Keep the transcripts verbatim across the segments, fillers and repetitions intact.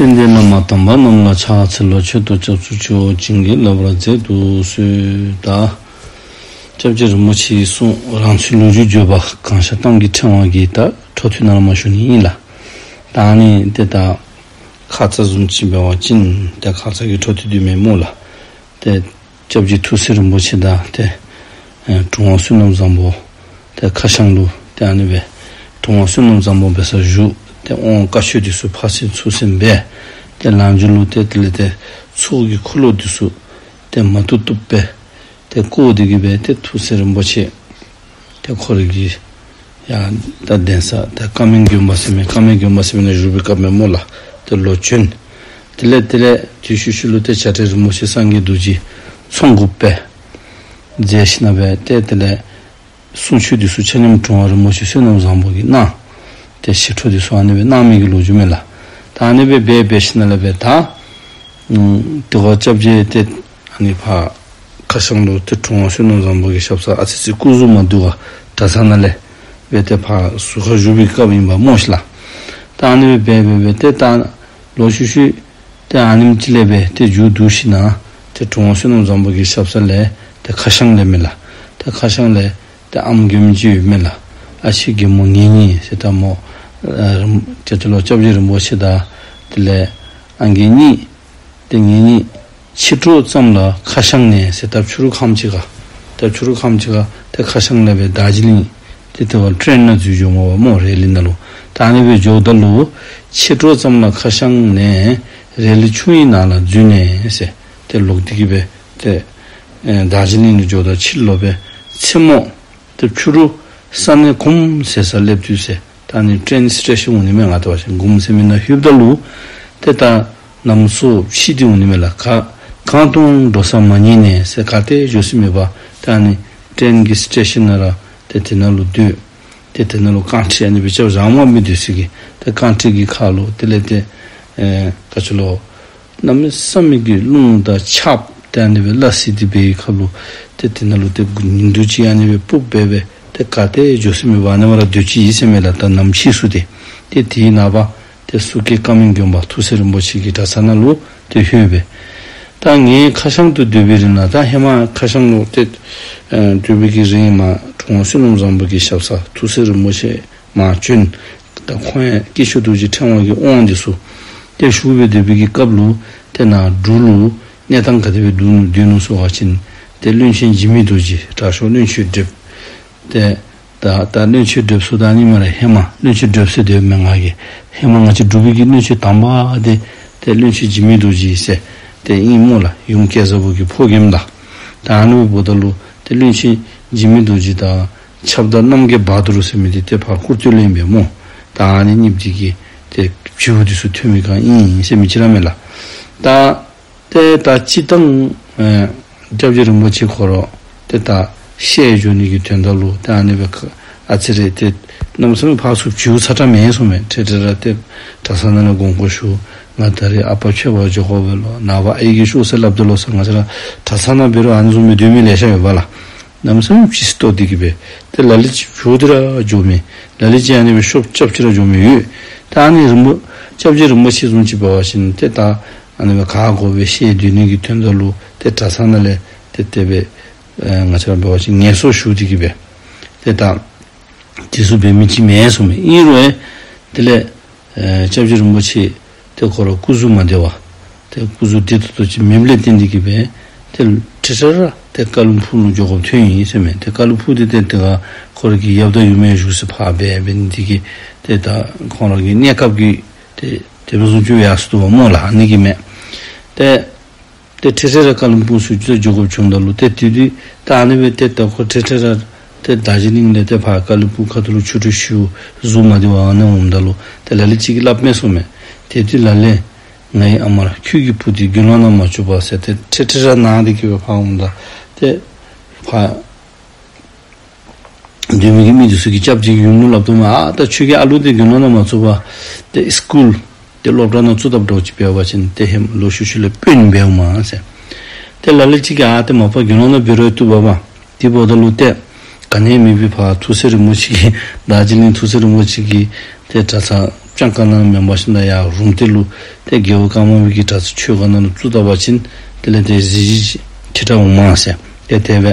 དཔལ་ལྡན་བླ་མ་དམ་པ་རྣམས་ལ་ཕྱག་འཚལ་ལོ། མཆོད་དོ་སྐྱབས་སུ་མཆིའོ། བྱིན་གྱིས་བརླབ་པར་མཛད་དུ་གསོལ། ད་སྐྱབས་རྗེ་རིན་པོ་ཆེའི་གསུང་རང་ཚུལ་ལོ་རྒྱུས་བརྗོད་པ་གང་ཤར་གཏམ་གྱི་ཕྲེང་བ་གི་ད་འཕྲོ་མཐུད་ནང་ལུ་མར་ཞུ་ནི་ཨིན་ལགས། ད་ཨ་ནི་ཏེ་ད་ཁ་ཙ་བཟུམ་ཅིག་འབད་བ་ཅིན་ཏེ་ཁ་ཙ་གི་འཕྲོ་མཐུད་དེ་མེན་སྨོ་ལགས། ཏེ་སྐྱབས་རྗེ་ཐུགས་སྲས་རིན་པོ་ཆེ་དང་ཏེ་ཨེ་གྲུབ་དབང་བསོད་ནམས་བཟང་པོ་ཏེ་ཁ་ཤང་ལུ་ཏེ་ཨ་ནི་སྦེ་གྲུབ་དབང་བསོད་ནམས་བཟང་པོ་འབད་སར་བཞུགས། ཏེ་དབང་བཀའ་ཆོས་འདི་ཚུ་ཕར་གསན་ཚུར་གསན་འབད། ཏེ་ལམ་འཇུག་ལུ་ཏེ་དེ་ལས་ཏེ་ཚོགས་ཀྱི་འཁོར་ལོ་འདི་ཚུ་ཏེ་མ་བཏུབ་བཏུབ་སྦེ་ཏེ་བསྐོར་ཏེ་གི་སྦེ་ཏེ་ཐུགས་སྲས་རིན་པོ་ཆེ་ཏེ་ཁོ་རའི་གི་ཡང་ད་གདན་ས་ད་ཀ་མེལ་དགོན་པ་ཟེར་མི་ཀ་མེལ་དགོན་པ་ཟེར་མི་ནང་བཞུགས་པའི་སྐབས་མེན་སྨོ་ལགས། ཏེ་ལོ་བྱོན། དེ་ལས་དེ་ལས་དུས་ཤུལ་ཤུལ་ལུ་ཏེ་བྱ་བྲལ་རིན་པོ་ཆེ་སངས་རྒྱས་རྡོ་རྗེ་ཚོགས་འགོ་སྦེ་མཛད་ཞིནམ་ལས་ཏེ་དེ་ལས་གསུང་ཆོས་འདི་ཚུ་ཆ་མཉམ་གྲུབ་དབང་རིན་པོ་ཆེ་བསོད་ནམས་བཟང་པོ་གིས་གནང་། ཏེ་ཞི་ཁྲོ་འདི་ཚུ་ཨ་ནི་སྦེ་གནང་མི་གི་ལོ་རྒྱུས་མས་ལགས། ད་ཨ་ནི་སྦེ་འབད་འབད་ཞིནམ་ལས་སྦེ་ད་ཨམ་དེ་ཁར་སྐྱབས་རྗེ་ཏེ་ཨ་ནི་ཕར་ཁ་ཤང་ལུ་ཏེ་གྲུབ་དབང་བསོད་ནམས་བཟང་པོ་གི་ཞབས་སར་ཨ་ཙི་ཙི་སྐུ་གཟུགས་མ་བདེཝ་གྲྭ་ཚང་ནང་ལས་སྦེ་ཏེ་ཕར་ཟུར་ཁར་བཞུགས་པའི་སྐབས་ཨིན་པས་སྨོ་ཤིག་ལགས། ད་ཨ་ནི་སྦེ་འབད་འབད་འབད་ཏེ་ད་ལོག་ཤུལ་ཤུལ་ཏེ་ཨ་ནེམ་ཅིག་ལས་སྦེ་ཏེ་མཇུག་བསྡུ་ཞིནམ་ཏེ་གྲུབ་དབང་བསོད་ནམས་བཟང་པོ་གི་ཞབས་ས་ལས་ཏེ་ཁ་ཤང་ལས་མས་ལགས། ཏེ་ཁ་ཤང་ལས་ཏེ་ཨམ་རྒནམ་ཅིག་ཡོད་མས་ལགས། ཨ་ཕྱི་རྒན་མོ་ངེད་གཉིས་ཟེར་ད་སྨོ། ཨ་རིན་ཏེ་ལོག་སྐྱབས་རྗེ་རིན་པོ་ཆེ་དང་དེ་ལས་ཨང་རྒས་གཉིས། ཏེ་ངེད་གཉིས་ཕྱི་དྲོ་ཙམ་ལ་ཁ་ཤང་ནས་ཟེར་ད་ཕྱི་རུ་ཁམས་ཅིག་ཁར་ད་ཕྱི་རུ་ཁམས་ཅིག་ཁར་ཏེ་ཁ་ཤང་ལས་སྦེ་རྡོ་རྗེ་གླིང་ཏེ་དེ་བ་ཊེན་ནང་འཛུལ་འགྱོཝ་མས་སྨོ། རེ་ལི་ནང་ལུ། ད་ཨ་ནི་སྦེ་འགྱོཝ་ད་ལུ་ཕྱི་དྲོ་ཙམ་ལ་ཁ་ཤང་ནས་རེ་ལི་ཆུང་ངུའི་ནང་ལ་འཛུལ་ནས་ཟེར་ཏེ་ལོག་སྟེ་གི་སྦེ་ཏེ་ཨེ་རྡོ་རྗེ་གླིང་ལུ་འགྱོཝ་ད་ཕྱི་ལོག་སྦེ་མཚན་མོ་ཏེ་ཕྱི་རུ་ས་གནས་གུམ་ཟེར་སར་སླེབས་དུས་ཟེར། ད་ཨ་ནི་ཊེན་སི་ཊེ་ཤཱན་འོང་ནི་མས། ང་བལྟ་བ་ཅིན་གུམ་ཟེར་མི་ནང་ལྷོདཔ་ད་ལུ་ཏེ་ད་གནམ་སྲོ་ཕྱི་འདི་འོང་ནི་མས་ལགས། ག་གང་དུ་འགྲོ་ས་མ་རྙེད་ནས་ཟེར་ག་ཏེ་འགྱོ་ས་མེད་པར་ད་ཨ་ནི་ཊེན་གྱི་སི་ཊེ་ཤཱན་ནང་ར་ཏེ་དེ་ནང་ལུ་སྡོད། ཏེ་དེ་ནང་ལུ་རྐང་ཁྲི་ཨ་ནི་སྦེ་རྐྱབ་རང་དབང་མི་སྡོད་ས་གི་ཏེ་རྐང་ཁྲི་གི་ཁར་ལུ་དེ་ལས་ཏེ་ཨེ་ག་ཅི་ལོ་གནམ་མེད་ས་མེད་ཀྱི་རླུང་དང་ཆརཔ་ཏེ་ཨ་ནི་སྦེ་ལ་སི་སྟེ་འབད་བའི་སྐབས་ལུ་ཏེ་དེ་ནང་ལུ་ཏེ་ཉིན་དུས་ཅིག་ཨ་ནི་སྦེ་སྤུབ་སྦེ་སྦེ་ཏེ་ག་ཏེ་འགྱོ་ས་མེད་པར་ཨ་ནི་སྦེ་ར་སྡོད་ཅི་ཨིན་ཟེར་མས་ལགས། ད་ནམ་ཕྱེད་ཚུ་ཏེ་ཏེ་དེའི་ནངས་པ་ཏེ་སུ་ཀེ་ཀ་མེལ་དགོན་པ་ཐུགས་སྲས་རིན་པོ་ཆེ་གི་གྲྭ་ཚང་ནང་ལུ་ཏེ་ལྷོད་སྦེ། ད་ངེ་ཁ་ཤང་དུ་སྡོད་པའི་རིང་ལུ་ད་ཧེ་མ་ཁ་ཤང་ལུ་ཏེ་ཨེ་སྡོད་པའི་གི་རིང་མར་གྲུབ་དབང་བསོད་ནམས་བཟང་པོ་གི་ཞབས་ས་ཐུགས་སྲས་རིན་པོ་ཆེ་མར་བྱོན། ད་ཁོང་ཡང་དཀྱིལ་ཆོག་རྡོ་རྗེ་ཕྲེང་བ་གི་དབང་འདི་ཚུ་ཏེ་ཞུ་སྦེ་སྡོད་པའི་གི་སྐབས་ལུ་ཏེ་ནཱ་འབྲུག་ལུ་གནས་སྟངས་ག་དེ་སྦེ་འདུག་ནུག་སྡོད་ནུག་ཟེར་བ་ཅིན་ཏེ་བློན་ཆེན་འཇིགས་མེད་རྡོ་རྗེ་དྲག་ཤོས་བློན་ཆེན་བགྲེསཔ་ཏེ་ད་ད་བློན་ཆེན་བགྲེསཔ་ཟེརཝ་ད་ཨ་ནི་སྨ་རེ། ཧེ་མ་བློན་ཆེན་བགྲེསཔ་ཟེར་སྡོདཔ་མས། ང་གིས་ཧེ་མ་ང་བཅས་འབྲུག་པའི་གི་བློན་ཆེན་དང་པ་འདི་ཏེ་བློན་ཆེན་འཇིགས་མེད་རྡོ་རྗེ་ཟེར་ཏེ་ཨིན་སྨོ་ལགས། ཡུམ་སྐལ་བཟང་པོ་གི་ཕོ་རྒནམ་དང་། ད་ཨ་ནི་འབདཝ་ད་ལུ་ཏེ་བློན་ཆེན་འཇིགས་མེད་རྡོ་རྗེ་དང་ཆབ་མདའ་རྣམ་རྒྱལ་བ་དུར་ཟེར་མི་འདི་ཏེ་ཕར་སྐུར་སྟོད་ལས་ཨིན་པས་སྨོ། ད་ཨ་ནི་གཉིསཔོ་འདི་གི་ཏེ་བྱིའུ་འདི་ཚུ་ཐོན་མི་གང་ཨིན་ཟེར་མི་ཅིག་ར་མས་ལགས། ད་ཏེ་ད་སྤྱིར་བཏང་ཨེ་སྐྱབས་རྗེ་རིན་པོ་ཆེ་ཁོ་ར་ཏེ་ད་གཤེགས་འགྱོ་ནི་གི་དོན་དག་ལུ་ཏེ་ཨ་ནི་སྦེ་ཁ་ཨ་ཙི་རེ་ཏེ་གནམ་མེད་ས་མེད་ཕར་ཚུར་བྱིའུ་ཚ་དྲགས་མེན་གསུངམ་མས། ཁྲེ་ཁྲེ་ར་ཏེ་གྲྭ་ཚང་ནང་ལས་དགོངས་སྐོར་ཞུ། ང་ད་རིས་ཨ་པ་མཆོད་པར་འགྱོ་དགོ་པས་ལོ། ནངས་པ་ཨའི་གིས་ཤོག་ཟེར་སླབ་དེས་ལོ་ཟེར། ང་བཅས་ར་གྲྭ་ཚང་ནང་འབད་རུང་ཨ་ནི་བཟུམ་མའི་སྡོད་མི་ལེ་ཤ་ཡོད་པ་ལགས། གནམ་མེད་ས་མེད་ཕྱིས་སུ་ལྟོ་སྟེ་གི་སྦེ་ཏེ་ལ་ལུ་ཅིག་བྱིའུ་འདི་ར་འགྱོ་མི། ལ་ལུ་ཅིག་ཨ་ནི་སྦེ་ཤོབ་རྐྱབ་ཅིག་ར་འགྱོ་མི་ཡོད། ད་ཨ་ནི་རིན་པོ་སྐྱབས་རྗེ་རིན་པོ་ཆེ་བཟུམ་ཅིག་འབད་བ་ཅིན་ཏེ་ད་ཨ་ནི་སྦེ་ག་དགོ་སྦེ་གཤེགས་སྡོད་ནི་གི་དོན་དག་ལུ་ཏེ་གྲྭ་ཚང་ནང་ལས་ཏེ་དེ་སྦེ་ཨེ་ང་བཅས་ར་འབད་བ་ཅིན་ངལ་གསོ་ཞུ་སྟེ་གི་སྦེ་ཏེ་ད་དེ་ཚུ་འབད་མི་ཅིག་མེན་གསུངམ་མས། ཨིན་རུང་ཡང་དེ་ལས་ཨེ་སྐྱབས་རྗེ་རིན་པོ་ཆེ་ཏེ་ཁོ་ར་སྐུ་གཟུགས་མ་བདེ་བར་ཏེ་སྐུ་གཟུགས་བདེ་ཏོག་ཏོ་ཅིག་མེདཔ་ལས་བརྟེན་ཏེ་གི་སྦེ་ཏེ་ཁྲི་ཁྲི་ར་ཏེ་ཀ་ལུམ་ཕུག་ལུ་འགྱོ་དགོཔ་ཐོན་ཡི་ཟེར་མས། ཏེ་ཀ་ལུམ་ཕུག་འདི་ཏེ་དེ་ཁར་ཁོ་ར་གི་ཡབ་དང་ཡུམ་ཡང་བཞུགས་ས་ཕར་འབད་འབད་ནི་དེ་གིས་ཏེ་ད་ཁོང་ར་གི་གནས་སྐབས་ཀྱི་ཏེ་དེ་སྦེ་བཟུམ་ཅིག་ཡར་སོང་དོ་བ་སྨོ་ལགས། ཨ་ནི་གིས་མས། ཏེ་ཏེ་ཁྲི་ཁྲི་ར་ཀ་ལུམ་ཕུག་ཚུ་ཏེ་འགྱོ་དགོཔ་བྱུངམ་ད་ལུ་ཏེ་དེ་དུས་ད་ཨ་ནི་སྦེ་ཏེ་ད་ཁོ་ཁྲི་ཁྲི་ར་ཏེ་རྡོ་རྗེ་གླིང་ལས་ཏེ་ཕར་ཀ་ལུམ་ཕུག་ཁ་ཐུག་ལུ་ཆོ་འཕྲུལ་ཞུ་གཟུགས་མ་བདེ་བར་ཨ་ནི་འོངམ་ད་ལུ་ཏེ་ལ་ལུ་ཅིག་གིས་སླབ་མས་གསུངམ་མས། དེ་དུས་ལ་ལས་ངེའི་ཨ་མར་ཁྱོད་ཀྱི་བུ་འདི་དགེ་སློང་ནང་མ་བཅུག་པར་ཟེར་ཏེ་ཁྲི་ཁྲི་ར་ནང་འདི་གི་སྦེ་ཕར་འོངམ་ད་ཏེ་ཕར་སྡོད་མི་གི་མི་འདི་ཚུ་གིས་སྐྱབས་རྗེ་གི་ཡུམ་ལུ་སླབ་དོ་མས། ཨ་ད་ཁྱོད་ཀྱི་ཨ་ལུ་འདི་དགེ་སློང་ནང་མ་བཅུག་པར་ཏེ་སི་ཀུལ་ཏེ་སློབ་གྲྭ་ནང་བཙུགས་དཔ་འདྲཝ་ཅིག་འབད་བ་ཅིན་ཏེ་ཧེ་མ་ལོག་ཤུལ་ཤུལ་ལས་དཔོན་འབདཝ་མས་ཟེར། ཏེ་ལ་ལུ་ཅིག་གིས་ཨ་ཏེ་མ་པ་དགེ་སློང་ནང་འབད་རུང་བཏུབ་པས། དེ་འབདཝ་ད་ལུ་ཏེ་ག་ནི་མེད་པའི་ཕར་ཐུགས་སྲས་རིན་པོ་ཆེ་གི་རྡོ་རྗེ་གླིང་ཐུགས་སྲས་རིན་པོ་ཆེ་གི་ཏེ་གྲྭ་ཚང་ ཤང་ཀ་ནང་མེན་པར་ཞིནམ་ད་ཡར་རུམ་བཏེག་ལུ་ཏེ་རྒྱལ་བ་ཀརྨ་པའི་གི་གྲྭ་ཚང་ཆོས་སྒར་ནང་ལུ་བཙུགས་ད་པ་ཅིན་དེ་ལས་ཏེ་གཟི་བརྗིད་ཆེ་དྲགས་འོང་མས་ཟེར། ཏེ་དེ་སྦེ་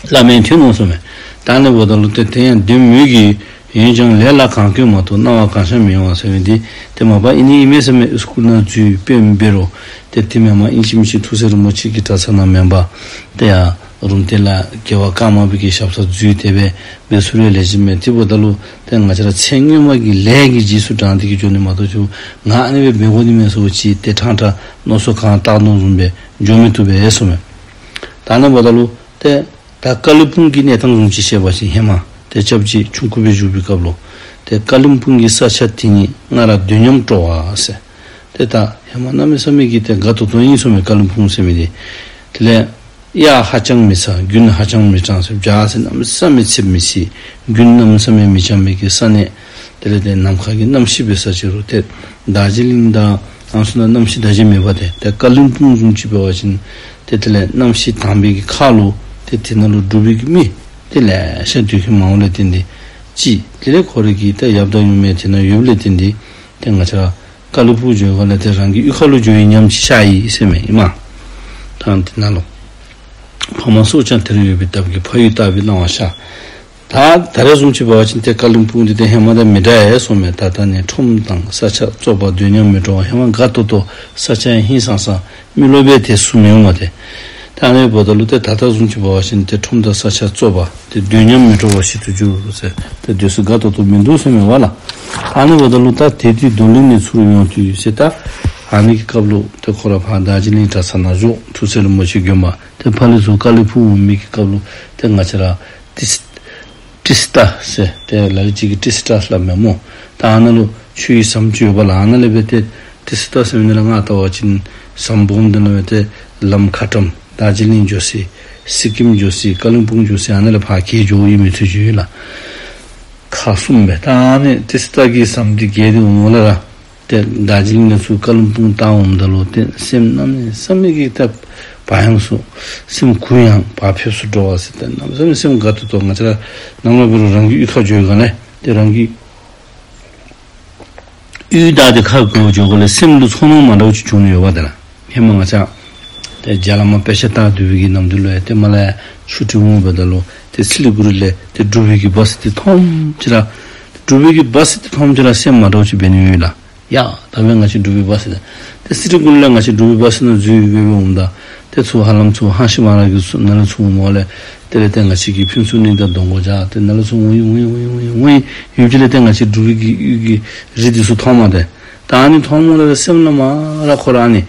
སླབ་མི་ཐོན་ནུག་ཟེར་མས། ད་ཨ་ནི་འབདཝ་ད་ལུ་ཏེ་དེ་ཡང་དོན་མོས་ཀྱི། འོན་ཀྱང་ལས་ལ་གང་བཀོད་མ་གཏོགས། སྣང་བ་གང་ཤར་མི་གཡེང་བ་ཟེར་མི་འདི་ཏེ་མ་པ་ཨིན་ནི་ཨིན་མས་ཟེར་མས། སྐུ་ན་རྫུས་དཔེ་མི་འབད་རུང་ཏེ་དེ་མེན་པར་ཨིན་ཅི་མིན་ཅི་ཐུགས་སྲས་རིན་པོ་ཆེ་གི་གྲྭ་ཚང་ནང་མེན་པར་ཏེ་ཡར་རུམ་བཏེག་ལ་རྒྱལ་བ་ཀརྨ་པའི་གི་ཞབས་སར་འཛུལ་ཏེ་སྦེ་འབད་ཚུགས་རུང་ལེགས་ཤོམ་མས། དེ་འབདཝ་ད་ལུ་ཏེ་ང་བཅས་ར་ཚེ་སྔོན་མ་གི་ལས་ཀྱི་རྗེས་སུ་འབྲངས་ཏེ་གིས་འགྱོ་ནི་མ་གཏོགས་ཁྱོད་ང་ཨ་ནི་སྦེ་འབད་དགོ་ནི་མས་ཟེར་བ་ཅིན་ཏེ་ཕྲང་ཕྲང་མནོ་བསམ་གང་བཏང་དོ་བཟུམ་སྦེ་འགྱོ་མི་བཏུབ་པས་ཟེར་མས། ད་ཨ་ནི་འབདཝ་ད་ལུ་ཏེ་ད་བཀའ་བློན་སྤུངས་ཀྱི་གནས་སྟངས་བཟུམ་ཅིག་བཤད་པ་ཅིན་ཧེ་མ་ཏེ་སྐྱབས་རྗེ་ཆུང་ཀུ་སྦེ་བཞུགས་པའི་སྐབས་ལུ་ཏེ་བཀའ་བློན་སྤུངས་ཀྱི་ས་ཆ་དེ་ཉིད་ང་ར་འདོད་སྙམ་སྤྲོ་བ་ཟེར། ཏེ་ད་ཧེ་མ་གནམ་མེད་ས་མེད་ཀྱི་ཏེ་དགའ་ཏོག་ཏོ་ཨིན་ཟེར་མས། བཀའ་བློན་སྤུངས་ཟེར་མི་འདི། དེ་ལས་དབྱར་ཧ་ཅང་མི་ཚ། དགུན་ཧ་ཅང་མི་གྲང་ཟེར། བྱཱར་ཟེར་གནམ་མེད་ས་མེད་ཚདཔ་མི་སྲིད། དགུན་གནམ་མེད་ས་མེད་མི་འཇམ་པའི་གི་ས་གནས། དེ་ལས་ཏེ་ནམ་མཁའ་གི་གནམ་གཤིས་འབད་ས་ཅིག་རུང་ཏེ་དར་ཇི་ལིང་དང་ཨ་ནི་ཚུ་ནང་གནམ་གཤིས་དར་ཇི་མེད་པ་ཏེ་ཏེ་བཀའ་བློན་སྤུངས་བཟུམ་ཅིག་འབད་བ་ཅིན་ཏེ་དེ་ལས་གནམ་གཤིས་དྭངས་པའི་གི་ཁ་ལུ་ཏེ་དེ་ནང་ལུ་འབྲུག་པའི་གི་མི་ཏེ་ལེ་ཤ་སྡོད་མཁན་མང་བ་ལས་བརྟེན་ཏེ་གཅིག། དེ་ལས་ཁོ་རའི་གི་ཏེ་ཡབ་དང་ཡུམ་མེན་དེ་ནང་ཡོདཔ་ལས་བརྟེན་ཏེ་ཏེ་ང་བཅས་ར་བཀའ་བློན་སྤུངས་འགྱོ་སྒང་ལས་ཏེ་རང་གི་གཡུས་ཁ་ལུ་འགྱོ་བའི་ཉམས་ཅིག་ཤར་ཡི་ཟེར་མས་ཨིན་མས། ད་དེ་ནང་ལུ་ཕ་མ་སྲོག་ཆགས་དེར་ཡོད་པའི་སྟབས་ཀྱིས་ཕ་ཡུལ་ལྟ་བུའི་སྣང་བ་ཤར། ད་ད་རེས་བཟུམ་ཅིག་འབད་བ་ཅིན་ཏེ་བཀའ་བློན་སྤུངས་འདི་ཏེ་ཧེ་མ་དང་མི་འདྲ་ཡི་ཟེར་མས། ད་ལྟོ་ནི་ཁྲོམ་དང་ས་ཆ་བཙོག་པ་འདོད་སྙམ་མི་འགྲོ་བ། ཧེ་མ་དགའ་ཏོག་ཏོ་ས་ཆ་ཧིང་སངས་ས་མི་ལོ་སྦེ་ཏེ་བཟུམ་ཡོད་མས་ཏེ། ད་ཨ་ནི་འབདཝ་ད་ལུ་ཏེ་ད་ལྟོ་བཟུམ་ཅིག་འབད་བ་ཅིན་ཏེ་ཁྲོམ་དང་ས་ཆ་བཙོག་པ་ཏེ་འདོད་སྙམ་མི་འགྲོ་བ་ཞིག་ཏུ་གྱུར་ཟེར། ཏེ་སྡོད་ས་དགའ་ཏོག་ཏོ་མིན་འདུག་ཟེར་མས་པ་ལགས། ཨ་ནི་འབདཝ་ད་ལུ་ད་དེ་དུས་རྡོར་གླིང་ནས་ཚུར་ཡོང་དུས་ཟེར། ད་ཨ་ནི་གི་སྐབས་ལུ་ཏེ་ཁོ་ར་ཕར་དར་ཇི་ལིང་གྲྭ་ཚང་ནང་བཞུགས། ཐུགས་སྲས་རིན་པོ་ཆེ་དགོན་པ། ཏེ་ཕར་ལས་ཚུར་བཀའ་བློན་སྤུངས་འོང་མི་གི་སྐབས་ལུ་ཏེ་ང་བཅས་ར་ཏི་སི་ཏི་སི་ཏ་ཟེར་ཏེ་ལ་ལུ་ཅིག་གིས་ཏི་སི་ཏ་སླབ་མས་སྨོ། ད་ཨ་ནཱ་ལུ་ཆོས་ཀྱི་ཟམ་ཅིག་ཡོདཔ་ལགས། ཨ་ནཱ་ལས་སྦེ་ཏེ་ཏི་སི་ཏ་ཟེར་མི་ནང་ལས་ང་བལྟ་བ་ཅིན་ཟམ་སྦོམ་དེ་ནང་སྦེ་ཏེ་ལམ་ཁ་ཊམ་དར་ཇི་ལིང་འགྱོ་ས་སི་ཀིམ་འགྱོ་ས་བཀའ་བློན་སྤུངས་འགྱོ་ས་ཨ་ནཱ་ལས་ཕར་བརྒལ་འགྱོཝ་ཨིན་མི་ཚུ་ཅིག་ཡོད་ལགས། ཁག་གསུམ་སྦེ། ད་ཨ་ནི་ཏི་སི་ཏ་གི་ཟམ་འདི་བརྒལ་ཏེ་འོངམ་ལས་ར་ཏེ་དར་ཇི་ལིང་ནང་ཚུར་བཀའ་བློན་སྤུངས་བལྟ་འོངམ་ད་ལུ་ཏེ་སེམས་གནམ་མེད་ས་མེད་ཀྱི་ཏེ་བག་ཡངས་སུ་སེམས་གུ་ཡངས་བག་ཕེབས་སུ་འགྲོ་བ་ཟེར། ཏེ་གནམ་མེད་ས་མེད་སེམས་དགའ་ཏོག་ཏོ། ང་བཅས་ར་ནམ་ལུ་འབད་རུང་རང་གི་གཡུས་ཁར་འགྱོ་སྒང་ལས་ཏེ་རང་གི་གཡུས་དང་ཏེ་ཁ་བགོ་འགྱོ་སྒང་ལས་སེམས་ལུ་ཚོར་སྣང་མ་འདྲཝ་ཅིག་བྱུང་ནི་ཡོདཔ་ད་ལགས། ཧེ་མ་ང་བཅས་ཏེ་རྒྱ་ལས་མར་དཔེ་ཆ་ལྟ་སྡོད་པའི་གི་ནམ་དུས་ལུ་ཡང་ཏེ་མར་ལས་ཡར་ཆུ་ཁྲི་འོང་འབདཝ་ད་ལུ་ཏེ་སི་ལི་གུ་རི་ལས་ཏེ་འབྲུག་པའི་གི་བཱས་འདི་མཐོངམ་ཅིག་ར་འབྲུག་པའི་གི་བཱས་འདི་མཐོངམ་ཅིག་ར་སེམས་མ་འདྲཝ་ཅིག་འབད་ནི་ཡོད་ལགས། ཡ་ད་འབདན་ང་བཅས་འབྲུག་པའི་བཱས་འདི་ཏེ་སི་ལི་གུ་རི་ལས་ང་བཅས་འབྲུག་པའི་བཱས་ནང་འཛུལ་སྦེ་འོངམ་ད་ཏེ་ཚུར་ཧ་ལམ་ཚུར་ཧཱ་ཤི་མ་ར་གི་ཚུར་ནང་ལས་ཚུར་འོངམ་ལས་དེ་ལས་ཏེ་ང་བཅས་ཀྱི་ཕུན་ཚོགས་གླིང་དང་གདོང་གོ་བྱ་ཏེ་ནང་ལས་ཚུར་འོང་ཡི་འོང་ཡི་འོང་ཡི་འོང་ཡི་འོང་ཡི་ཡུན་ཅིག་ལས་ཏེ་ང་བཅས་འབྲུག་པའི་གི་གཡུས་ཀྱི་རི་འདི་ཚུ་མཐོངམ་ད་ད་ཨ་ནི་མཐོངམ་ལས་སེམས་ནང་མར་ར་ཁོ་ར་ཨ་ནི་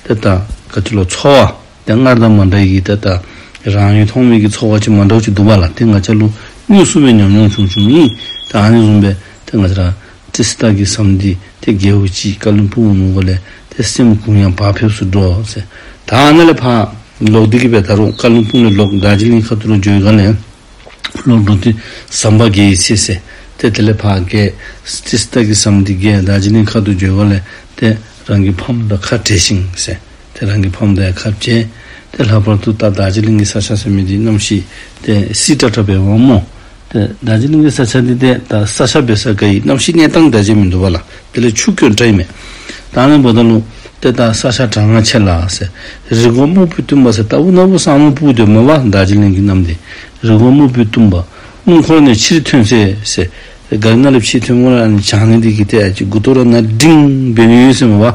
ཏེ་ད་ག་ཅི་ལོ་ཚོར་བ་ཏེ་སྔར་དང་མ་འདྲ་བའི་གི་ཏེ་ད་རང་ཡུལ་མཐོང་མི་གི་ཚོར་བ་ཅིག་མ་འདྲཝ་ཅིག་འདུག་པ་ལགས། ཏེ་ང་བཅས་ལུ་དངོས་སུ་སྦེ་ཉམས་མྱོང་བྱུང་བྱུངམ་ཨིན། ད་ཨ་ནི་བཟུམ་སྦེ་ཏེ་ང་བཅས་ར་ཏི་སི་ཏ་གི་ཟམ་འདི་ཏེ་བརྒལཝ་ཅིག་བཀའ་བློན་སྤུངས་འོང་སྒང་ལས་ཏེ་སེམས་གུ་ཡངས་བག་ཕེབས་སུ་འགྲོ་ཟེར། ད་ཨ་ནཱ་ལས་ཕར་ལོག་སྟེ་གིས་སྦེ་ད་རུང་བཀའ་བློན་སྤུངས་ལས་ལོག་དར་ཇི་ལིང་ཁ་ཐུག་ལུ་འགྱོ་སྒང་ལས་ལོག་འགྲོ་དུས་ཟམ་པ་བརྒལ་ཡི་ཟེར་ཟེར། ཏེ་དེ་ལས་ཕར་བརྒལ་ཏི་སི་ཏ་གི་ཟམ་འདི་བརྒལ་དར་ཇི་ལིང་ཁ་ཐུག་འགྱོ་སྒང་ལས་ཏེ་རང་གི་ཕམ་དང་ཁ་བྲལ་ཞིང་ཟེར། ཏེ་རང་གི་ཕམ་དང་ཁ་བྲལ། ཏེ་ལྷག་པར་དུ་ད་དར་ཇི་ལིང་གི་ས་ཆ་ཟེར་མི་འདི་གནམ་གཤིས་ཏེ་བསིལ་དྲགས་དྲགས་སྦེ་འོང་སྨོ། ཏེ་དར་ཇི་ལིང་གི་ས་ཆ་འདི་ཏེ་ད་ས་ཆ་འབད་ས་དགའ་ཡི། གནམ་གཤིས་གནས་སྟངས་དར་ཇི་མིན་འདུག་པ་ལགས། དེ་ལས་ཆུ་དཀོན་དྲགས་ཨིན་མས། ད་ཨ་ནི་འབདཝ་ད་ལུ་ཏེ་ད་ས་ཆ་གྲང་ངར་ཆེ་ལགས་ཟེར། རི་སྒོ་སྨུག་པོས་བཏུམས་པ་ཟེར། ལྟ་བུ་ན་བུ་ས་སྨུག་སྤུབས་སྡོདཔ་མས་པ། དར་ཇི་ལིང་གི་གནམ་འདི་རི་སྒོ་སྨུག་པོས་བཏུམས་པ། སྣུམ་འཁོར་ནས་ཕྱིར་ཐོན་ཚེ་ཟེར། ག་རི་ནང་ལས་ཕྱིར་ཐོནམ་ལས་ཨ་ནི་ཆང་ནི་འདི་གིས་ཏེ་ཨ་ཙི་མགུ་ཏོ་ར་ནཱ་འདྲེན་འབད་ནི་ཡོད་ཟེར་མས་པ། མགུ་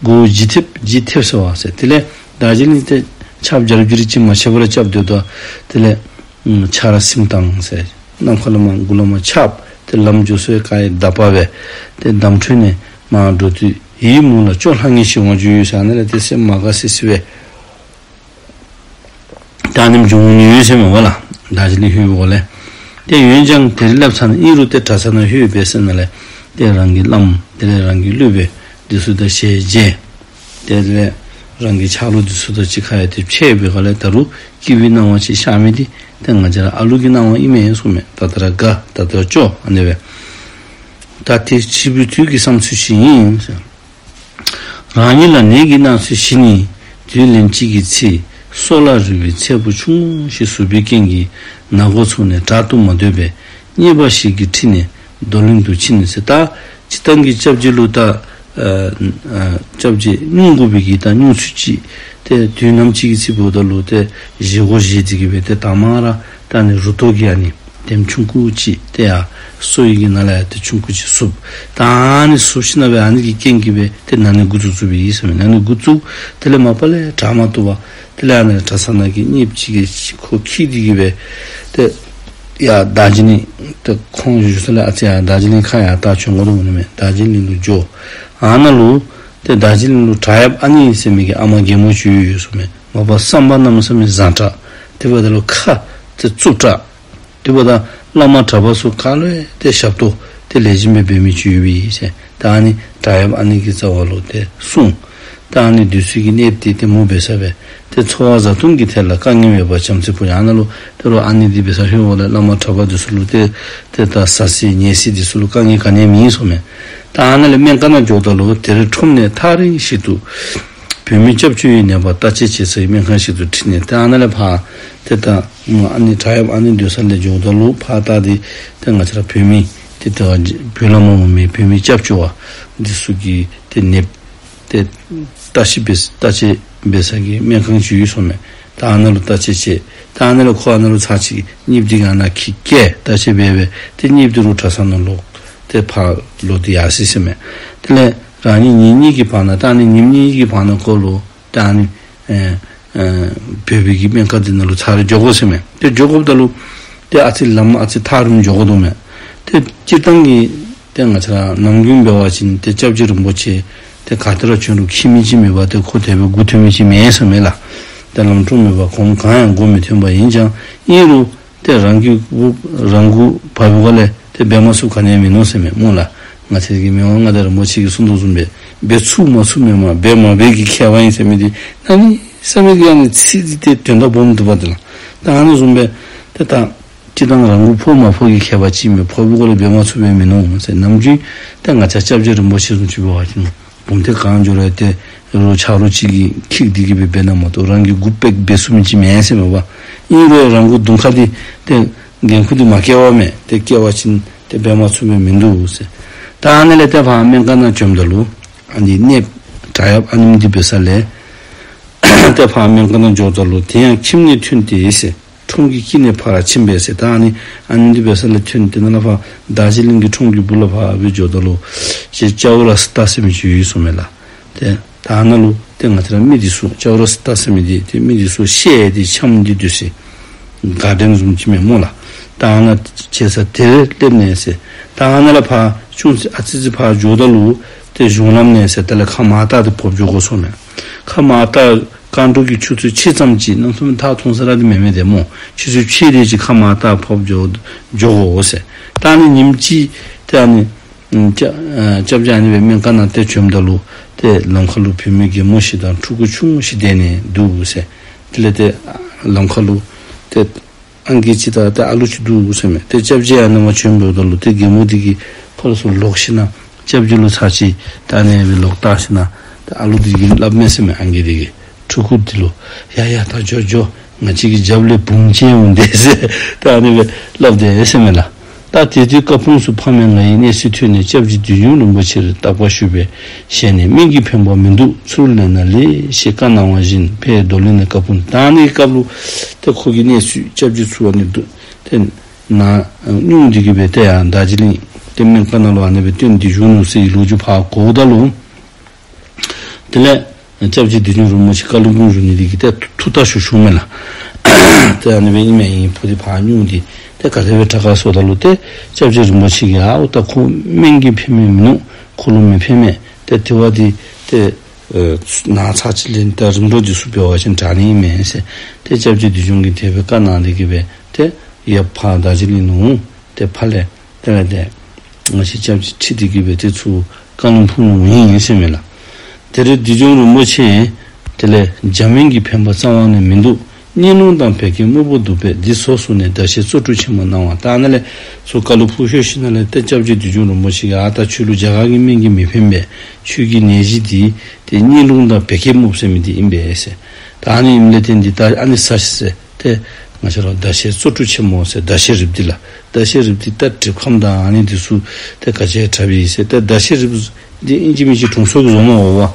བོ་ལྗིད་ཐེབས་ལྗིད་ཐེབས་ཟེར་བ་ཟེར། དེ་ལས་དར་ཇི་ལིང་ཏེ་ཆརཔ་འཇའ་རུ་གི་རི་ཅིག་མ་ཆད་པར་རྐྱབ་སྡོད་དོ། དེ་ལས་ཨམ་ཆར་ར་སིམ་བཏང་ཟེར། ནམ་མཁའ་ལས་མར་མགུ་ལས་མར་ཆརཔ་ཏེ་ལམ་འགྱོ་ས་ག་ཡི་དག་པ་སྦེ་ཏེ་འདམ་ཁྲོད་ནས་མར་འགྲོ་དུས་ཡིད་མུག་ལ་སྐྱོ་ལྷང་ངེ་ཞིག་འོང་བཅུག་ཡོད་ཟེར། ཨ་ནཱ་ལས་ཏེ་སེམས་མ་དགའ་སི་སི་སྦེ་ད་ཨ་ནེམ་བྱུང་ནི་ཡོད་ཟེར་མས་པ་ལགས། དར་ཇི་ལིང་ལྷོད་པའི་སྒང་ལས། ཏེ་འོན་ཀྱང་དེར་སླེབས་ཚར་ནི་ཨིན་རུང་ཏེ་གྲྭ་ཚང་ནང་ལྷོད་པའི་ཟེར་ནང་ལས་ཏེ་རང་གི་བླམ་དེ་ལས་རང་གི་སློབ་དཔོན་འདི་ཚུ་དང་ཞལ་མཇལ། དེ་ལས་རང་གི་ཆ་ལུགས་འདི་ཚུ་དང་གཅིག་ཁར་ཡང་ཏེ་ཕྱད་པའི་སྒང་ལས་ད་རུང་སྐྱིད་པའི་སྣང་བ་ཅིག་ཤར་མི་འདི་ཏེ་ང་བཅས་ར་ཨ་ལུ་གི་སྣང་བ་ཨིན་མས་གསུངམ་མས། ད་ལྟོ་ར་དགའ་ད་ལྟོ་ར་སྐྱོ་ཨ་ནི་སྦེ། ད་དེ་འཆི་བའི་དུས་ཀྱི་བསམ་ཚུལ་ཞིག་ཨིན་ཟེར། རང་ཉིད་ལ་ནད་ཀྱིས་མནར་ཚེ་ཞི་ནི། དུས་ལན་གཅིག་གི་ཚེ་སྲོག་ལ་རེ་བའི་ཚལ་པོ་ཆུང་ངུ་ཞིག་ཟུག་པའི་རྐྱེན་གྱིས་ནག་སྒོ་ཚུགས་ནས་དྲག་ཏུ་མ་སྡོད་པས། རྙེད་པ་ཞིག་གིས་ཁྲིད་ནས་རྡོར་གླིང་དུ་ཕྱིན་ནས་ཟེར། ད་ སྤྱིར་བཏང་གི་སྐྱབས་རྗེ་ལུ་ད་ཨ་ཨ་སྐྱབས་རྗེ་སྙུང་དགོ་པའི་གི་ད་སྙུང་ཚུལ་ཅིག་ཏེ་དུས་ནམ་ཅིག་གི་ཚེ་འབདཝ་ད་ལུ་ཏེ་བཞེས་སྒོ་བཞེས་ཏེ་གི་སྦེ་ཏེ་དང་པ་ར་ད་ཨ་ནི་རུ་ཏོ་གི་ཨ་ནི་ལྡེམ་ཆུང་ཀུ་ཅིག་ཏེ་ཡར་སོ་ཡི་གི་ནང་ལས་ཡར་ཏེ་ཆུང་ཀུ་ཅིག་བསུབ། ད་ཨ་ནི་བསུབ་ཞིནམ་ལས་ཨ་ནི་གི་རྐྱེན་གྱིས་སྦེ་ཏེ་ན་ནི་འགོ་བཙུགས་བཙུགསཔ་ཨིན་ཟེར་མས། ན་ནི་འགོ་བཙུགས། དེ་ལས་མ་པ་ལས་དྲག་མ་བཏུབ་པར་དེ་ལས་ཨ་ནི་གྲྭ་ཚང་ནང་གི་གཉེརཔ་ཅིག་གིས་ཁོ་འཁྱིད་དེ་གི་སྦེ་ཏེ་ཡར་རྡོ་རྗེ་གླིང་ཏེ་ཁོང་བཞུགས་ས་ལས་ཨ་ཙི་ཡར་རྡོ་རྗེ་གླིང་ཁ་ཡར་ད་བྱོན་དགོ་དོ་མནོཝ་མས། རྡོ་རྗེ་གླིང་ལུ་འགྱོ། ཨ་ནཱ་ལུ་ཏེ་རྡོ་རྗེ་གླིང་ལུ་བྲག་གཡབ་ཨ་ནི་ཟེར་མི་གི་ཨ་མ་རྒན་མོ་ཅིག་ཡོད་ཡོད་ཟེར་མས། མ་པ་བསམ་པ་གནམ་མེད་ས་མེད་བཟང་དྲགས། དེ་འབདཝ་ད་ལུ་ཁ་ཏེ་རྩུབ་དྲགས། དེ་འབདཝ་ད་བླ་མ་གྲྭ་པ་ཚུ་ག་ལུ་ཡང་ཏེ་ཞབས་ཏོག་ཏེ་ལེགས་ཤོམ་སྦེ་འབད་མི་ཅིག་ཡོདཔ་ཨིན་ཟེར། ད་ཨ་ནི་བྲག་གཡབ་ཨ་ནི་གི་རྩ་བ་ལུ་ཏེ་སོང་། ད་ཨ་ནི་འདི་ཚུ་གི་གནསཔོ་འདི་ཏེ་མོ་འབད་ས་སྦེ་ཏེ་འཚོ་བ་བཟའ་བཏུང་གི་ཐད་ལུ་དཀའ་ངལ་མེད་པར་བྱམས་བརྩེ་ཕུལ། ཨ་ནཱ་ལུ་ཏེ་རུང་ཨ་ནི་འདི་འབད་སར་ལྷོད་འོངམ་ལས་བླ་མ་གྲྭ་པ་འདི་ཚུ་ལུ་ཏེ་ཏེ་ད་བཟའ་ཚང་ཉལ་ཚང་འདི་ཚུ་ལུ་དཀའ་ངལ་ག་ནི་ཡང་མེད་ཟེར་མས། ད་ཨ་ནཱ་ལས་སྨན་ཁང་ནང་འགྱོཝ་ད་ལུ་དེར་ཁྲོམ་ནས་ཐག་རིང་ཞིག་ཏུ་བོད་མི་སྐྱབས་བཅོལ་བའི་ནད་པ་བརྟག་དཔྱད་བྱེད་སའི་སྨན་ཁང་ཞིག་ཏུ་ཁྲིད་ནས། ཏེ་ཨ་ནཱ་ལས་ཕར་ཏེ་ད་ཨ་ནི་བྲག་གཡབ་ཨ་ནི་སྡོད་ས་ལས་འགྱོཝ་ད་ལུ་ཕར་ད་འདི་ཏེ་ང་བཅས་ར་བོད་མི་ཏེ་ད་བོད་ལས་མར་འོང་མི་བོད་མི་སྐྱབས་བཅོལ་བ་འདི་ཚུ་གི་ཏེ་ནདཔ་ཏེ་བརྟག་ཞིབ་འབད་བརྟག་དཔྱད་འབད་ས་གི་སྨན་ཁང་ཅིག་ཡོད་ཟེར་མས། ད་ཨ་ནཱ་ལུ་བརྟག་དཔྱད་བྱེད། ད་ཨ་ནཱ་ལུ་ཁོ་ཨ་ནཱ་ལུ་ཚར་གཅིག་གཉེརཔ་འདི་གིས་ཨ་ནཱ་འཁྱིད་བསྐྱལ། བརྟག་དཔྱད་འབད་འབད་ཏེ་གཉེརཔ་འདི་རུང་གྲྭ་ཚང་ནང་ལོག་ཏེ་ཕར་ལོག་སྟེ་ཡར་སོ་ཡི་ཟེར་མས། དེ་ལས་རང་ཉིད་ཉིནམ་གཉིས་ཀྱི་བར་ན་ད་ཨ་ནི་ཉིནམ་གཉིས་ཀྱི་བར་ན་ཁོ་ལུ་ད་ཨ་ནི་ཨེ་ཨེ་བོད་པའི་གི་སྨན་ཁང་འདི་ནང་ལུ་ཚར་རེ་འགྱོ་དགོ་ཟེར་མས། ཏེ་འགྱོ་དགོཔ་ད་ལུ་ཏེ་ཨ་ཙི་ལམ་ཨ་ཙི་ཐག་རིངམོ་འགྱོ་དགོ་དོ་མས། ཏེ་སྤྱིར་བཏང་གི་ཏེ་ང་བཅས་ར་ནམ་རྒྱུན་འབད་བ་ཅིན་ཏེ་སྐྱབས་རྗེ་རིན་པོ་ཆེ་ཏེ་ག་ཏེ་ར་བྱོན་རུང་འཁྱིད་མི་ཅིག་མེད་པར་ཏེ་ཁོ་དེ་སྦེ་སྒུག་ཐོན་མི་ཅིག་མེད་ཟེར་མས་ལགས། ཏེ་ལམ་འགྲོ་མེད་པར་གོམ་གང་ཡང་སྒུག་མི་ཐོན་པ་ཨིན་ཀྱང་ཨིན་རུང་ཏེ་རང་གི་སྒུག་རང་སྒུག་བབས་པའི་སྒང་ལས་ཏེ་འབད་མ་ཚུགསཔ་ག་ནི་ཡང་མིན་ནུག་ཟེར་མས་སྨོ་ལགས། ང་བཅས་ཀྱི་མི་དབང་མངའ་བདག་རིན་པོ་ཆེ་གིས་གསུངས་དོ་བཟུམ་སྦེ་འབད་ཚུགས་མ་ཚུགས་མེན་པར་འབད་མ་འབད་ཀྱི་ཁྱད་པར་ཨིན་ཟེར་མི་འདི་གནམ་མེད་ས་མེད་ཀྱི་ཨ་ནི་ཚིག་འདི་ཏེ་དོན་དག་སྦོམ་འདུག་པ་འདི་ལགས། ད་ཨ་ནི་བཟུམ་སྦེ་ཏེ་ད་སྤྱིར་བཏང་རང་སྒུག་ཕོག་མ་ཕོག་གི་ཁྱད་པར་ཅིག་མས། ཕོག་པའི་སྒང་ལས་འབད་མ་ཚུགས་པའི་མིན་ནུག་ཟེར། ནམ་རྒྱུན་ཏེ་ང་བཅས་སྐྱབས་རྗེ་རིན་པོ་ཆེ་བཟུམ་ཅིག་འབད་བ་ཅིན་བུམ་ཐང་གང་འགྱོ་རུང་ཏེ་རོགས་ཆ་རོགས་ཅིག་གིས་འཁྱིད་དེ་གི་སྦེ་འབད་ན་མ་གཏོགས་རང་གིས་སྒུག་སྦེ་འབད་ཚུགས་མི་ཅིག་མེན་ཟེར་མས་པ། ཨིན་རུང་རང་སྒུག་གདོང་ཁ་འདི་ཏེ་འགན་ཁུར་འདི་མ་བཀལ་བ་མས། ཏེ་བཀལ་བ་ཅིན་ཏེ་འབད་མ་ཚུགས་པའི་མིན་འདུག་ཟེར། ད་ཨ་ནི་ལས་ཏེ་ཕར་སྨན་ཁང་ནང་བྱོནམ་ད་ལུ་ཨ་ནི་གནསཔོ་བྲག་གཡབ་ཨ་ནེམོ་འདི་འབད་ས་ལས་ཏེ་ཕར་སྨན་ཁང་ནང་འགྱོཝ་ད་ལུ་དེ་ཡང་ཁྱིམ་ནས་ཐོན་ཏེ་ཟེར། ཁྲོམ་གྱི་དཀྱིལ་ནས་ཕར་ཕྱིན་པས་ཟེར། ད་ཨ་ནི་ཨ་ནེམོ་འདི་འབད་ས་ལས་ཐོན་ཏེ་ནཱ་ལས་ཕར་རྡོ་རྗེ་གླིང་གི་ཁྲོམ་གྱི་སྦུག་ལས་ཕར་སྦེ་འགྱོཝ་ད་ལུ་ཅིག་ཅའུ་ར་སི་ཏ་ཟེར་མི་ཅིག་ཡོད་ཟེར་མས་ལགས། ཏེ་ད་ཨ་ནཱ་ལུ་ཏེ་ང་བཅས་ར་མི་འདི་ཚུ་ཅའུ་ར་སི་ཏ་ཟེར་མི་འདི་ཏེ་མི་འདི་ཚུ་བཤལ་ཏེ་འཆམ་སྟེ་སྡོད་ས་གཱར་ཌེན་བཟུམ་ཅིག་མས་སྨོ་ལགས། ད་ཨ་ནཱ་བྱས་ས་དེར་སླེབས་ནས་ཟེར། ད་ཨ་ནཱ་ལས་ཕར་ཅུང་ཟད་ཨ་ཙི་ཙི་ཕར་འགྱོཝ་ད་ལུ་ཏེ་གཞུང་ལམ་ནས་ཟེར་ད་ལས་ཁ་མར་བལྟ་སྟེ་ཕོག་འགྱོ་དགོ་ཟེར་མས། ཁ་མར་བལྟ་སྐར་འགྲོས་ཀྱི་ཆུ་ཚོད་ཕྱེད་ཙམ་ཅིག་གནམ་མེད་ས་མེད་ཐག་ཐུང་ས་ར་འདི་མེན་མས་ཏེ་སྨོ། ཆུ་ཚོད་ཕྱེད་དེ་ཅིག་ཁ་མར་བལྟ་ཕོག་འགྱོ་འགྱོ་དགོ་ཟེར། ད་ཨ་ནི་ཉིནམ་གཅིག་ཏེ་ཨ་ནི་ཨམ་སྐྱབས་ཨ་སྐྱབས་རྗེ་ཨ་ནི་སྦེ་སྨན་ཁང་ནང་ཏེ་བྱོནམ་ད་ལུ་ཏེ་ལམ་ཁ་ལུ་བུད་མེད་རྒན་མོ་ཞིག་དང་ཕྲུ་གུ་ཆུང་ངུ་ཞིག་སྡོད་ནི་འདུག་ཟེར། དེ་ལས་ཏེ་ལམ་ཁ་ལུ་ཏེ་ཨང་རྒས་ཅིག་དང་ཏེ་ཨ་ལུ་ཅིག་འདུག་ཟེར་མས། ཏེ་སྐྱབས་རྗེ་ཨ་ནཱ་མར་བྱོནམ་ད་ལུ་ཏེ་རྒན་མོ་འདི་གིས་ཕར་ཚུར་ལོག་ཞིནམ་ལས་སྐྱབས་རྗེ་ལུ་ཚར་ཅིག་ད་ཨ་ནི་སྦེ་ལོག་བལྟ་ཞིནམ་ལས་ཏེ་ཨ་ལུ་འདི་གིས་སླབ་མས་ཟེར་མས། ཨང་རྒས་འདི་གིས་ཕྲུ་གུ་འདི་ལུ་ཡ་ཡ་ད་འགྱོ་འགྱོ་ང་བཅས་ཀྱི་རྒྱབ་ལས་བུམོ་ཅིག་འོང་དེས་ཟེར། ད་ཨ་ནི་སྦེ་སླབ་དེས་ཟེར་མས་ལགས། ད་དེ་དུས་ཀ་སྤུངས་སུ་ཕ་མས་ང་ཡི་གནས་ཚུལ་ཐོས་ནས་སྐྱབས་རྗེ་བདུད་འཇོམས་རིན་པོ་ཆེར་བརྟག་པ་ཞུས་པས། ཞལ་ནས་སྨན་གྱིས་ཕན་པ་མི་འདུག། ཚུར་ལེན་ན་ལེགས་ཞེས་བཀའ་གནང་བ་བཞིན་ཕར་རྡོར་གླིང་ནས་ཀ་སྤུངས། ད་ཨ་ནི་སྐབས་ལུ་ཏེ་ཁོ་གི་གནས་ཚུལ་སྐྱབས་རྗེ་ཚུ་ཨ་ནི་འདུག་ཏེ་ནཱ་སྙུང་སྟེ་གི་སྦེ་ཏེ་ཡར་རྡོ་རྗེ་གླིང་ཏེ་སྨན་ཁང་ནང་ལུ་ཨ་ནི་སྦེ་བཏོན་ཏེ་བཞུགས་ནུག་ཟེར་བའི་ལོ་རྒྱུས་ཕར་གོཝ་ད་ལུ་དེ་ལས་སྐྱབས་རྗེ་བདུད་འཇོམས་རིན་པོ་ཆེ་བཀའ་བློན་སྤུངས་བཞུགས་ནི་འདི་གིས་ཏེ་ཐུགས་ཐག་ཞུ་ཞུཝ་མས་ལགས། ཏེ་ཨ་ནི་སྦེ་ཨིན་མས་ཨིན་ཕོ་འདི་ཕར་སྙུང་སྟེ་ཏེ་ག་དེ་སྦེ་དྲག་ག་ཟེརཝ་ད་ལུ་ཏེ་སྐྱབས་རྗེ་རིན་པོ་ཆེ་གིས་ཨའོ་ད་ཁོ་སྨན་གྱིས་ཕན་མི་མིན་ནུག། ཁོ་ལུ་མི་ཕན་མས། ཏེ་དེ་བ་འདི་ཏེ་ཨེ་ནཱ་ཚར་ཅིག་ལེན་ད་རིམ་གྲོ་འདི་ཚུ་འབད་བ་ཅིན་དྲག་ནི་ཨིན་མས་ཟེར། ཏེ་སྐྱབས་རྗེ་བདུད་འཇོམས་ཀྱིས་དེ་སྦེ་བཀའ་གནང་སྟེ་གི་སྦེ་ཏེ་ཡར་ཕར་རྡོ་རྗེ་གླིང་ལུ་འོང་། ཏེ་ཕར་ལས་དེ་ལས་ཏེ་ང་བཅས་སྐྱབས་རྗེ་ཁྲིད་དེ་གི་སྦེ་ཏེ་ཚུར་བཀའ་བློན་སྤུངས་ནུག་ཨིན་ཟེར་མས་ལགས། དེར་བདུད་འཇོམས་རིན་པོ་ཆེ་དེ་ལས་འཇམ་དབྱངས་ཀྱིས་ཕན་པ་རྩ་བ་ནས་མི་འདུག། གཉིད་རླུང་དང་བད་ཀན་སྨུག་པོ་འདུག་པས། འདི་ཚོ་བསུ་ནས་ཟླ་ཤས་གཙོ་བཀྲུ་ཆེན་མོ་གནང་བ། ད་ཨ་ནཱ་ལས་ཚུར་བཀའ་བློན་སྤུངས་ཞིནམ་ལས་ཏེ་སྐྱབས་རྗེ་བདུད་འཇོམས་རིན་པོ་ཆེ་གིས་ཨ་ད་ཁྱོད་ལུ་རྒྱ་གར་གྱི་སྨན་གྱིས་མི་ཕན་པས། ཁྱོད་ཀྱི་ནད་གཞི་འདི་ཏེ་གཉིད་རླུང་དང་བད་ཀན་སྨུག་ཟེར་མི་འདི་ཨིན་པས་ཟེར། ད་ཨ་ནི་ཨིནམ་ལས་ཏེ་འདི་ད་ཨ་ནི་ཟ་ཤིག་ཟེར། ཏེ་ ང་བཅས་ར་ཟླ་ཤེལ་བཙོ་བཀྲུ་ཆེན་མོ་ཟེར་ཟླ་ཤེལ་རིགཔ་འདི་ལགས། ཟླ་ཤེལ་རིགཔ་འདི་ད་གྲིབ་ཁམས་དང་ཨ་ནི་འདི་ཚུ་ཏེ་ག་ཅི་དྲག་པས་ཟེར། ད་ཟླ་ཤེལ་རིགཔ་འདི་ཨིན་ཅི་མིན་ཅི་དྲུང་འཚོ་གིས་བཟོ་མ་འོང་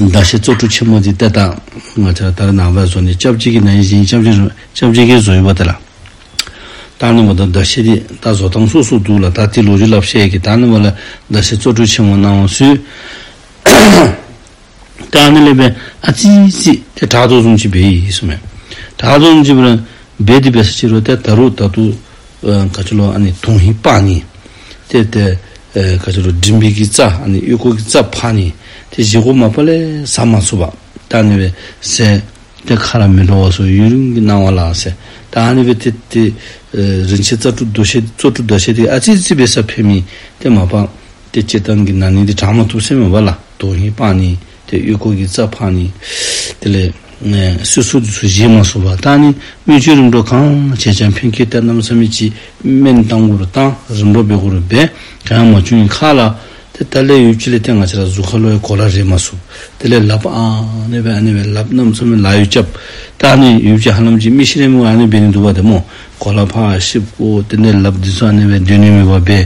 བ། ཟླ་ཤེལ་བཙོ་བཀྲུ་ཆེན་མོ་འདི་ཏེ་ད་ང་བཅས་ར་ད་རེས་ནངས་པ་བཟོ་ནི་སྐྱབས་རྗེ་གིས་ན་ཨིན་ཅི་སྐྱབས་རྗེ་སྐྱབས་རྗེ་གིས་བཟོ་ཡོདཔ་ད་ལགས། ད་ཨ་ནི་འབདཝ་ད་ཟླ་ཤེལ་འདི་ད་བཟོ་ཐངས་སོ་སོ་འདུག་ལགས། ད་འདི་ལོ་རྒྱུས་སླབ་ཤེས་ཀྱི། ད་ཨ་ནི་འབདཝ་ལས་ཟླ་ཤེལ་བཙོ་བཀྲུ་ཆེན་མོ་གནང་བ་ཚུ། ད་ཨ་ནི་ལས་འབད་ཨ་ཙི་ཙི་ཏེ་དྲག་དོ་བཟུམ་ཅིག་འབད་ཡི་ཟེར་མས། དྲག་དོ་བཟུམ་ཅིག་འབད་རུང་འབད་དེ་འབད་ས་ཅིག་རུང་ཏེ་ད་རུང་ད་ལྟོ་ཨ་ག་ཅི་ལོ་ཨ་ནི་དོན་ཧིང་སྤར་ནི། ཏེ་ཏེ་ཨ་ག་ཅི་ལོ་མགྲིན་པའི་གི་རྩ་ཨ་ནི་ཨོལ་ཀོ་གི་རྩ་ཕར་ནི། ཏེ་བཞེས་སྒོ་མ་པ་ལས་བཟའ་མ་ཚུགས་པར་ད་ཨ་ནི་སྦེ་ཟས་ཏེ་ཁ་ལས་མི་འགྲོ་བ་སོགས་ཡུན་རིང་གི་གནང་བ་ལགས་ཟེར། ད་ཨ་ནི་སྦེ་ཏེ་ཏེ་ཨ་རིན་ཆེན་བཙོ་བཀྲུ་ཟླ་ཤེལ་བཙོ་བཀྲུ་ཟླ་ཤེལ་འདི་ཨ་ཙི་ཙི་འབད་སར་ཕན་མི་ཏེ་མ་པ་ཏེ་སྤྱིར་བཏང་གི་ན་ནི་འདི་དྲག་མ་བཏུབ་ཟེར་མས་པ་ལགས། དོན་ཧིང་སྤར་ནི་ཏེ་ཨོལ་ཀོ་གི་རྩ་ཕར་ནི། དེ་ལས་ཨེ་གསོལ་ཚོགས་འདི་ཚུ་བཞེས་མ་ཚུགས་པར་ད་ཨ་ནི་སྨན་བཅོས་རིམ་གྲོ་གང་བྱས་ཀྱང་ཕན་ཁེ་ཏེ་གནམ་མེད་ས་མེད་ཅིག་སྨན་བཏང་དགོ་རུང་བཏང་རིམ་གྲོ་འབད་དགོ་རུང་འབད་གང་ཡང་མ་བྱུང་བའི་ཁར་ལགས། ཏེ་ད་ལས་ཡུདཔ་ཅིག་ལས་ཏེ་ང་བཅས་ར་གཟུགས་ཁ་ལུ་ཡང་གོ་ལ་རེག་མ་ཚུགས། དེ་ལས་ལགཔ་ཨ་ནི་སྦེ་ཨ་ནི་སྦེ་ལགཔ་གནམ་མེད་ས་མེད་ལག་གཡོག་རྐྱབ། ད་ཨ་ནི་ཡུདཔ་ཅིག་ཧ་ལམ་ཅིག་མི་ཤི་རན་མི་ཨ་ནི་འབད་ནི་འདུག་པ་ཏེ་སྨོ། གོ་ལ་ཕར་བཤུབ་དགོ། དེ་ལས་ལགཔ་འདི་ཚུ་ཨ་ནི་སྦེ་སྡོད་ནི་མེད་པར་འབད།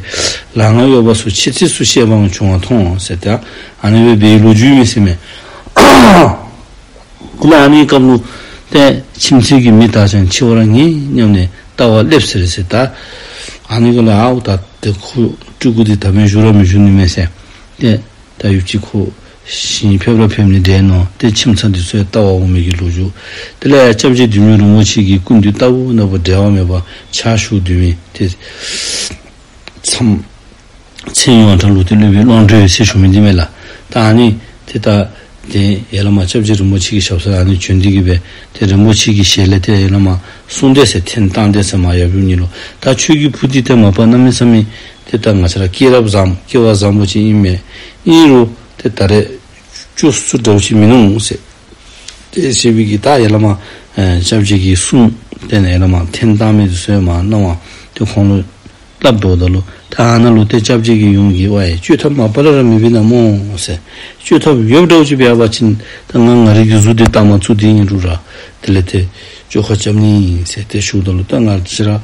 ལག་ན་གཡོག་པ་ཚུ་ཆེ་ཚད་ཚུ་བཤལ་བའང་བྱུང་བ་མཐོང་ཟེར། ད་ཨ་ནི་སྦེ་འབད་བའི་ལོ་རྒྱུས་མས་ཟེར་མས། ཁོ་ལུ་ཨ་ནི་སྐབས་ལུ་ཏེ་ཁྱིམ་མཚེས་ཀྱི་མི་དག་ཀྱང་འཆི་བར་ངེས་སྙམ་ནས་ལྟ་བར་སླེབས་ཟེར་ཟེར། ད་ཨ་ནི་གུ་ལུ་ཨའུ་ད་ཏེ་ཁོ་སྤྲུལ་སྐུ་འདི་ད་མི་བཞུགས་ར་མི་བཞུགས་ནི་མས་ཟེར། ཏེ་ད་ཡུདཔ་ཅིག་ཁོ་ཞིང་ཕེབས་ར་ཕེབས་ནི་འདྲས་མནོ། ཏེ་ཁྱིམ་ཚང་འདི་ཚུ་ཡང་ལྟ་བར་འོང་མི་གི་ལོ་རྒྱུས། དེ་ལས་སྐྱབས་རྗེ་བདུད་མོ་རིན་པོ་ཆེ་གི་སྐུ་མདུན་རྟག་བུ་ན་བུ་འབྲལ་བ་མེད་པར་ཕྱག་ཞུ་སྡོད་མི་ཏེ་མཚམས་མཚན་ཡོངས་གྲགས་ལུ་ཏེ་སློབ་དཔོན་ཀློང་གྲོལ་ཟེར་ཞུ་མི་འདི་མས་ལགས། ད་ཨ་ནི་ཏེ་ད་ཏེ་ཡར་ལས་མར་སྐྱབས་རྗེ་རིན་པོ་ཆེ་གི་ཞབས་སར་ཨ་ནི་བྱོན་ཏེ་གི་སྦེ་ཏེ་རིན་པོ་ཆེ་གི་ཞལ་ལས་ཏེ་ཡར་ལས་མར་གསུངས་ཏེ་ཟེར་འཐེན་བཏང་སྟེ་ཟེར་མར་ཡར་བུད་ནི་ལུ། ད་ཁྱོད་ཀྱི་བུ་འདི་ཏེ་མ་པ་གནམ་མེད་ས་མེད་ཏེ་ད་ང་བཅས་ར་སྐྱེས་རབས་བཟང་སྐྱེ་བ་བཟང་པོ་ཅིག་ཨིན་མས། ཨིན་རུང་ཏེ་ད་རེས་སྐྱོ་སུ་འདྲཝ་ཅིག་མིན་ནུག་ཟེར། ཏེ་ཟེར་བའི་གི་ད་ཡར་ལས་མར་ཨེ་སྐྱབས་རྗེ་གིས་གསུངས་ཏེ་ནས་ཡར་ལས་མར་འཐེན་བཏང་མི་འདི་ཚུ་ཡང་མར་གནང་བ་ཏེ་ཁོང་ལུ་སླབ་འབདཝ་ད་ལུ་ད་ཨ་ནཱ་ལུ་ཏེ་སྐྱབས་རྗེ་གིས་ཡོངས་ཀྱི་ཝའི་བཅོས་ཐབས་མ་པ་ལས་ར་མེད་པས་ན་སྨོ་ཟེར། བཅོས་ཐབས་ཡོདཔ་འདྲཝ་ཅིག་འབད་བ་ཅིན་ད་ང་ང་རའི་གི་གཟུགས་འདི་ལྟ་མ་ཚུགས་ཏེ་ཨིན་རུང་ར་དེ་ལས་ཏེ་བཅོས་ཁ་རྐྱབ་ནི་ཟེར་ཏེ་ཞུཝ་ད་ལུ་ད་ང་བཅས་ར་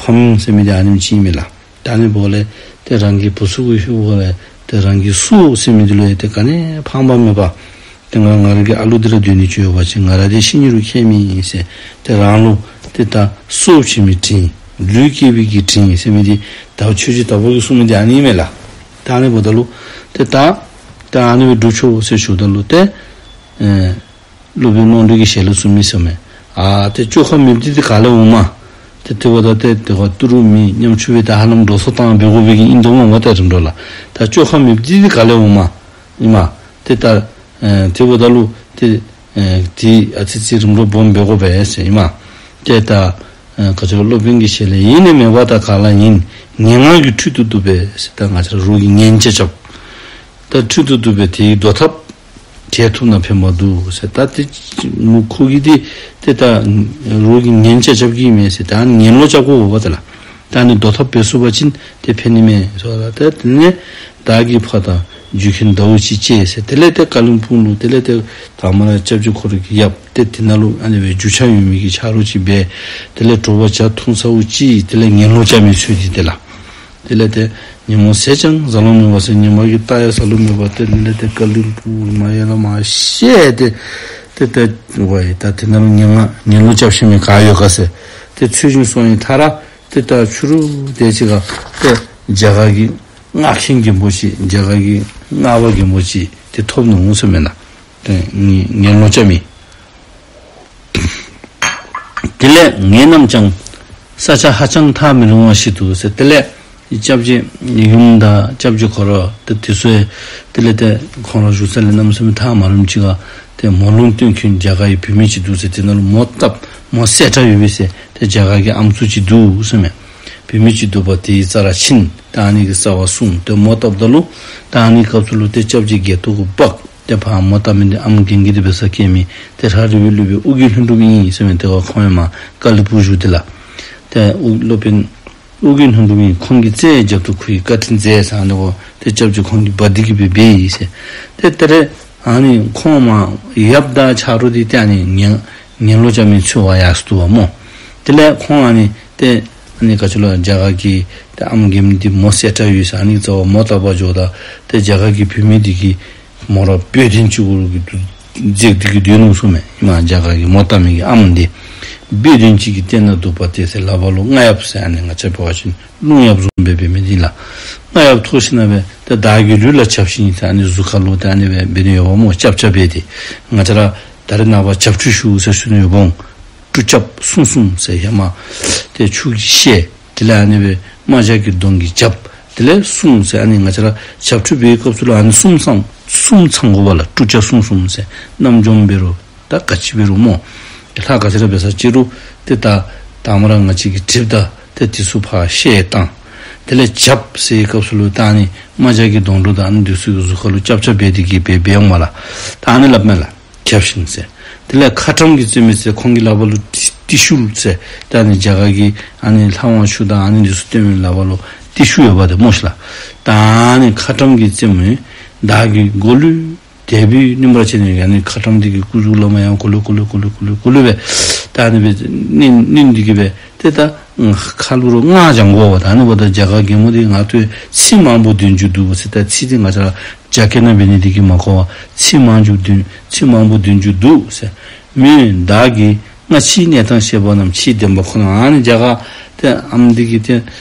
ཕམ་ཟེར་མི་འདི་ཨ་ནེམ་ཅིག་ཨིན་མས་ལགས། ད་ཨ་ནི་འབདཝ་ལས་ཏེ་རང་གི་བུ་ཚུ་གུ་ཞུཝ་ལས་ཏེ་རང་གི་སྲོག་ཟེར་མི་འདི་ལུ་ཡང་ཏེ་ག་ནི་ཕངས་པ་མེད་པར་ཏེ་ང་ང་རའི་གི་ཨ་ལུ་འདི་ར་སྡོད་ནི་ཅིག་ཡོད་པ་ཅིན་ང་ར་འདི་ཤི་ནི་རུང་ཁྱད་མེད་ཨིན་ཟེར། ཏེ་རང་ལུ་ཏེ་ད་སྲོག་བྱིན་མི་དྲིན་ལུས་བསྐྱེད་པའི་གི་དྲིན་ཟེར་མི་འདི་ད་ཆོས་རྗེ་དྭགས་པོ་གིས་གསུངས་མི་འདི་ཨ་ནི་ཨིན་མས་ལགས། ད་ཨ་ནི་འབདཝ་ད་ལུ་ཏེ་ད་ད་ཨ་ནི་སྦེ་སྒྲུབ་ཆོག་ཟེར་ཞུཝ་ད་ལུ་ཏེ་ཨེ་སློབ་དཔོན་ཀློང་གྲོལ་གྱི་ཞལ་ལས་གསུངས་མི་ཟེར་མས། ཨ་ཏེ་བཅོས་ཁ་མེདཔ་འདི་ཏེ་ག་ལས་འོངམ། ཏེ་དེ་འབདཝ་ད་ཏེ་དེ་ཁར་ཏི་རུ་མེད་ཉམ་ཆུང་སྦེ་ད་ཧ་ལམ་འགྲོ་སོང་བཏང་འབད་དགོ་པའི་གི་ཨིན་དོ་སྨོ་མ་ཏེ་རིམ་གྲོ་ལགས། ད་བཅོས་ཁ་མེདཔ་འདི་ཏེ་ག་ལས་འོངམ་ཨིན་མས། ཏེ་ད་ཨེ་དེ་འབདཝ་ད་ལུ་ཏེ་ཨེ་ཏེ་ཨ་ཙི་ཙི་རིམ་གྲོ་སྦོམ་འབད་དགོ་པས་ཟེར་ཨིན་མས། ཏེ་ད་ཨེ་ག་ཅི་ལོ་སློབ་དཔོན་གྱི་ཞལ་ལས་ཡེ་ནས་མེད་པར་ད་ག་ལ་ཡིན། ངན་སྔགས་ཀྱི་ཁྲུས་དུ་གཏུབས་པས་ཟེར། ད་ང་བཅས་ར་རོགས་ཀྱི་ངན་ཅ་ཁྱབ་ད་ཁྲུས་དུ་གཏུབས་པས། དེའི་བཟློག་ཐབས་བྱེད་ཐུབ་ན་ཕན་པ་འདུག་ཟེར། ད་དེ་མུ་ཁོ་གིས་དེ་དེ་ད་རོགས་ཀྱི་ངན་ཅ་ཁྱབ་ཀྱི་མེད་ཟེར། ད་ངན་སློང་རྐྱབ་དགོ་པས་ད་ལགས། ད་ནི་བཟློག་ཐབས་འབད་ཚུགས་པ་ཅིན་དེ་ཕན་ནི་མས་ཟེར་བ་ལགས། ད་དེ་ནས་བདག་གི་ཕ་དང་རྒྱུད་ཁྱོན་ཟླཝ་གཅིག་བཅད་ཟེར། དེ་ལས་དེ་བཀའ་བློན་སྤུན་ལུ་དེ་ལས་དེ་དང་མ་ར་སྐྱབས་རྗེ་ཁོ་ར་གི་ཡབ་དེ་དེ་ནང་ལུ་ཨ་ནི་སྦེ་རྒྱུས་ཆ་ཡོད་མི་གི་ཆ་རོགས་ཅིག་འབད། དེ་ལས་དྲོ་པ་ཇ་འཐུང་ཚརཝ་ཅིག་དེ་ལས་ངན་སློང་རྐྱབ་མི་ཚུ་འདི་དེ་ལགས། དེ་ལས་ཏེ་ཉིན་མོ་ཟས་ཀྱང་བཟའ་ལོང་མེད་པ་ཟེར། ཉིན་མ་གི་རྟ་ཡང་བཟའ་ལོང་མེད་པ། ཏེ་དེ་ལས་ཏེ་བཀའ་བློན་སྤུན་མ་ཡར་ལས་མར་བཤལ་ཏེ་ཏེ་ཏེ་ཝའི་ད་དེ་ནང་ལུ་ངན་སྔགས་ངན་སློང་རྐྱབ་ཤེས་མི་ག་ཡོད་ག་ཟེར། ཏེ་ཚུལ་བཞིན་སོང་ཡི་མཐའ་ར་ཏེ་ད་ཕྱི་རུ་དེ་ཅིག་ཁར་ཏེ་རྒྱ་གར་གྱི་སྔགས་མཁན་རྒན་པོ་ཅིག་རྒྱ་གར་གྱི་སྔགས་པ་རྒན་པོ་ཅིག་ཏེ་ཐོབ་ནུག་ཟེར་མས་ལགས། ཏེ་ངན་སློང་རྐྱབ་མི། དེ་ལས་ངེད་རྣམས་ཀྱང་ས་ཆ་ཧ་ཅང་ཐག་མི་རིང་བ་ཞིག་ཏུ་ཟེར། དེ་ལས་སྐྱབས་རྗེ་ཡུམ་དང་སྐྱབས་རྗེ་ཁོ་ར་ཏེ་དེ་ཚུ་དེ་ལས་ཏེ་ཁོང་ར་བཞུགས་ས་ལས་གནམ་མེད་ས་མེད་ཐག་མ་རིངམ་ཅིག་ཁར་ཏེ་མོ་ལུང་སྟོན་མཁན་རྒྱ་གར་གྱི་བུད་མེད་ཅིག་འདུག་ཟེར། དེ་ནང་ལུ་མོ་བཏབ་མོ་གསལ་དྲགས་ཡོད་པས་ཟེར། ཏེ་རྒྱ་གར་གྱི་ཨམ་སྲུ་ཅིག་འདུག་ཟེར་མས། བུད་མེད་ཅིག་འདུག་པ། དེའི་རྩ་ལ་ཕྱིན། ད་ཨ་ནི་གི་རྩ་བར་སོང་སྟེ་མོ་བཏབ་ད་ལུ་ད་ཨ་ནི་སྐབས་སུ་ལུ་ཏེ་སྐྱབས་རྗེ་སྒལ་ཏོ་གུ་འབག་ཏེ་ཕར་མོ་བཏབ་མི་འདི་ཨམ་རྒན་གྱི་དེ་འབད་སར་བསྐྱལ་མི་ཏེ་ཧྲ་རི་བའི་སློབ་དཔོན་ཨོ་རྒྱན་ལྷུན་གྲུབ་ཨིན་ཟེར་མས། ཏེ་ཁོང་ཡང་མར་ཀ་ལི་པུར་བཞུགས་ཏེ་ལགས། ཏེ་ཨོ་སློབ་དཔོན་ཨོ་རྒྱན་ལྷུན་གྲུབ་ཨིན། ཁོང་གི་རྩའི་རྒྱབ་ཏུ་ཁོ་གིས་བཀའ་དྲིན་མཛད་ཟེར། ཨ་ནི་འོ་ཏེ་སྐྱབས་རྗེ་ཁོང་གིས་འབག་སྟེ་གི་སྦེ་འབད་ཡི་ཟེར། ཏེ་ད་རེས་ ཨ་ནི་ཁོང་མར་ཡབ་དང་ཆ་རོགས་འདི་ཏེ་ཨ་ནི་ངན་ངན་ལོ་རྐྱབ་མི་འཚོལ་བར་ཡར་སོང་འདུག་པ་སྨོ། དེ་ལས་ཁོང་ཨ་ནི་ཏེ་ཨ་ནི་ག་ཅི་ལོ་རྒྱ་གར་གྱི་ཏེ་ཨམ་རྒནམ་འདི་མོ་གསལ་དྲགས་ཡོད་ཟེར་ཨ་ནི་ཚུ་མོ་བཏབ་པར་འགྱོཝ་ད་ཏེ་རྒྱ་གར་གྱི་བུད་མེད་འདི་གིས་མོ་ར་སྦོས་དོན་ཅིག་གུ་རུ་གི་འཛེགས་ཏེ་གི་སྡོད་ནུག་གསུངམ་མས། ཨིན་མས། རྒྱ་གར་གྱི་མོ་བཏབ་མི་གི་ཨམ་འདི་སྦོས་དོན་ཅིག་གི་སྟེང་ན་འདུག་པ་ཏེ་ཟེར་ལག་པ་ལུ་རྔ་ཡབ་ཟེར་ཨ་ནི་ང་བཅས་འབད་བ་ཅིན་རླུང་ཡབ་བཟུམ་སྦེ་འབད་མི་འདི་ལགས། རྔ་ཡབ་ཐོགས་ཞིནམ་ལས་ཏེ་བདག་གི་ལུས་ལ་བྱབས་ཤིག་ཟེར་ཨ་ནི་གཟུགས་ཁ་ལུ་ཏེ་ཨ་ནི་སྦེ་འབད་ནི་ཡོདཔ་སྨོ། རྐྱབ་རྐྱབ་འབད་དེ་ང་བཅས་ར་ད་རེས་ནངས་པ་བྱབས་ཁྲུས་ཞུ་ཟེར་ཞུ་ནི་ཡོདཔ་འོང་། ཁྲུས་རྐྱབ་སྲུང་སྲུང་ཟེར་ཧེ་མ་ཏེ་ཆུ་གིས་བཤལ། དེ་ལས་ཨ་ནི་སྦེ་རྨ་བྱ་གི་མདོངས་ཀྱིས་བྱབས། དེ་ལས་སྲུང་ཟེར་ཨ་ནི་ང་བཅས་ར་བྱབས་ཁྲུས་འབད་བའི་སྐབས་སུ་ལུ་ཨ་ནི་གསུམ་ཚང་གསུམ་ཚང་དགོ་པས་ལགས། ཁྲུས་རྐྱབ་སྲུང་སྲུང་ཟེར་རྣམ་འཇོམས་འབད་རུང་ད་ག་ཅི་འབད་རུང་སྨོ། ལྷ་ག་ཅི་ར་འབད་ས་ཅིག་རུང་ཏེ་ད་དང་པ་ར་ང་བཅས་ཀྱིས་གྲིབ་དང་ཏེ་དེ་ཚུ་ཕར་བཤལ་བཏང་། དེ་ལས་བྱབས་ཟེར་བའི་སྐབས་སུ་ལུ་ད་ཨ་ནི་རྨ་བྱ་གི་མདོངས་སྒྲོ་དང་ཨ་ནི་དེ་ཚུ་གི་གཟུགས་ཁ་ལུ་རྐྱབ་རྐྱབ་འབད་དེ་གི་སྦེ་འབདཝ་མས་ལགས། ད་ཨ་ནི་སླབ་མས་ལགས། བྱབས་ཤིག་ཟེར། དེ་ལས་ཁ་ཊྭཱཾ་གྱིས་རྩེ་མི་ཟེར་ཁོང་གི་ལག་པ་ལུ་ཏི་ཏི་ཤུལ་ཟེར། ད་ཨ་ནི་རྒྱ་གར་གྱི་ཨ་ནི་ལྷ་དབང་ཕྱུག་དང་ཨ་ནི་འདི་ཚུ་བསྟེན་མི་ལག་པ་ལུ་ཏི་ཤུལ་ཡོདཔ་འདི་སྨོ་ཤིག་ལགས། ད་ཨ་ནི་ཁ་ཊྭཱཾ་གྱིས་རྩེ་མི་བདག་གི་མགོ་ལུས་དལ་བུས་བསྣུན་པར་བྱས་ནས་ཨ་ནི་ཁ་ཊྭཱཾ་འདི་གིས་སྐུ་གཟུགས་ལུ་མར་ཡང་གུ་ལུ་གུ་ལུ་གུ་ལུ་གུ་ལུ་གུ་ལུ་སྦེ་ད་ཨ་ནི་སྦེ་བསྣུན་བསྣུན་ཏེ་གི་སྦེ་ཏེ་ད་ཁ་ལུ་རོགས་རྔ་སྦྱང་དགོ་པས། ད་ཨ་ནི་འབདཝ་ད་རྒྱ་གར་རྒན་མོ་འདི་ང་ལྟོས་ཚིག་མང་པོ་འདོན་རྒྱུ་འདུག་ཟེར། ད་ཚིག་འདི་ང་བཅས་ར་རྒྱ་སྐད་ནང་འབད་ནི་འདི་གིས་མ་གོ་བར་ཚིག་མང་རྒྱུ་འདོན་ཚིག་མང་པོ་འདོན་རྒྱུ་འདུག་ཟེར། མོས་བདག་གི་སྔ་ཕྱིའི་གནས་སྟངས་བཤད་པ་རྣམས་ཕྱིའི་བདེན་པ་ཁོ་ན། ཨ་ནི་རྒྱ་གར་ཏེ་ཨམ་འདི་གིས་ཏེ་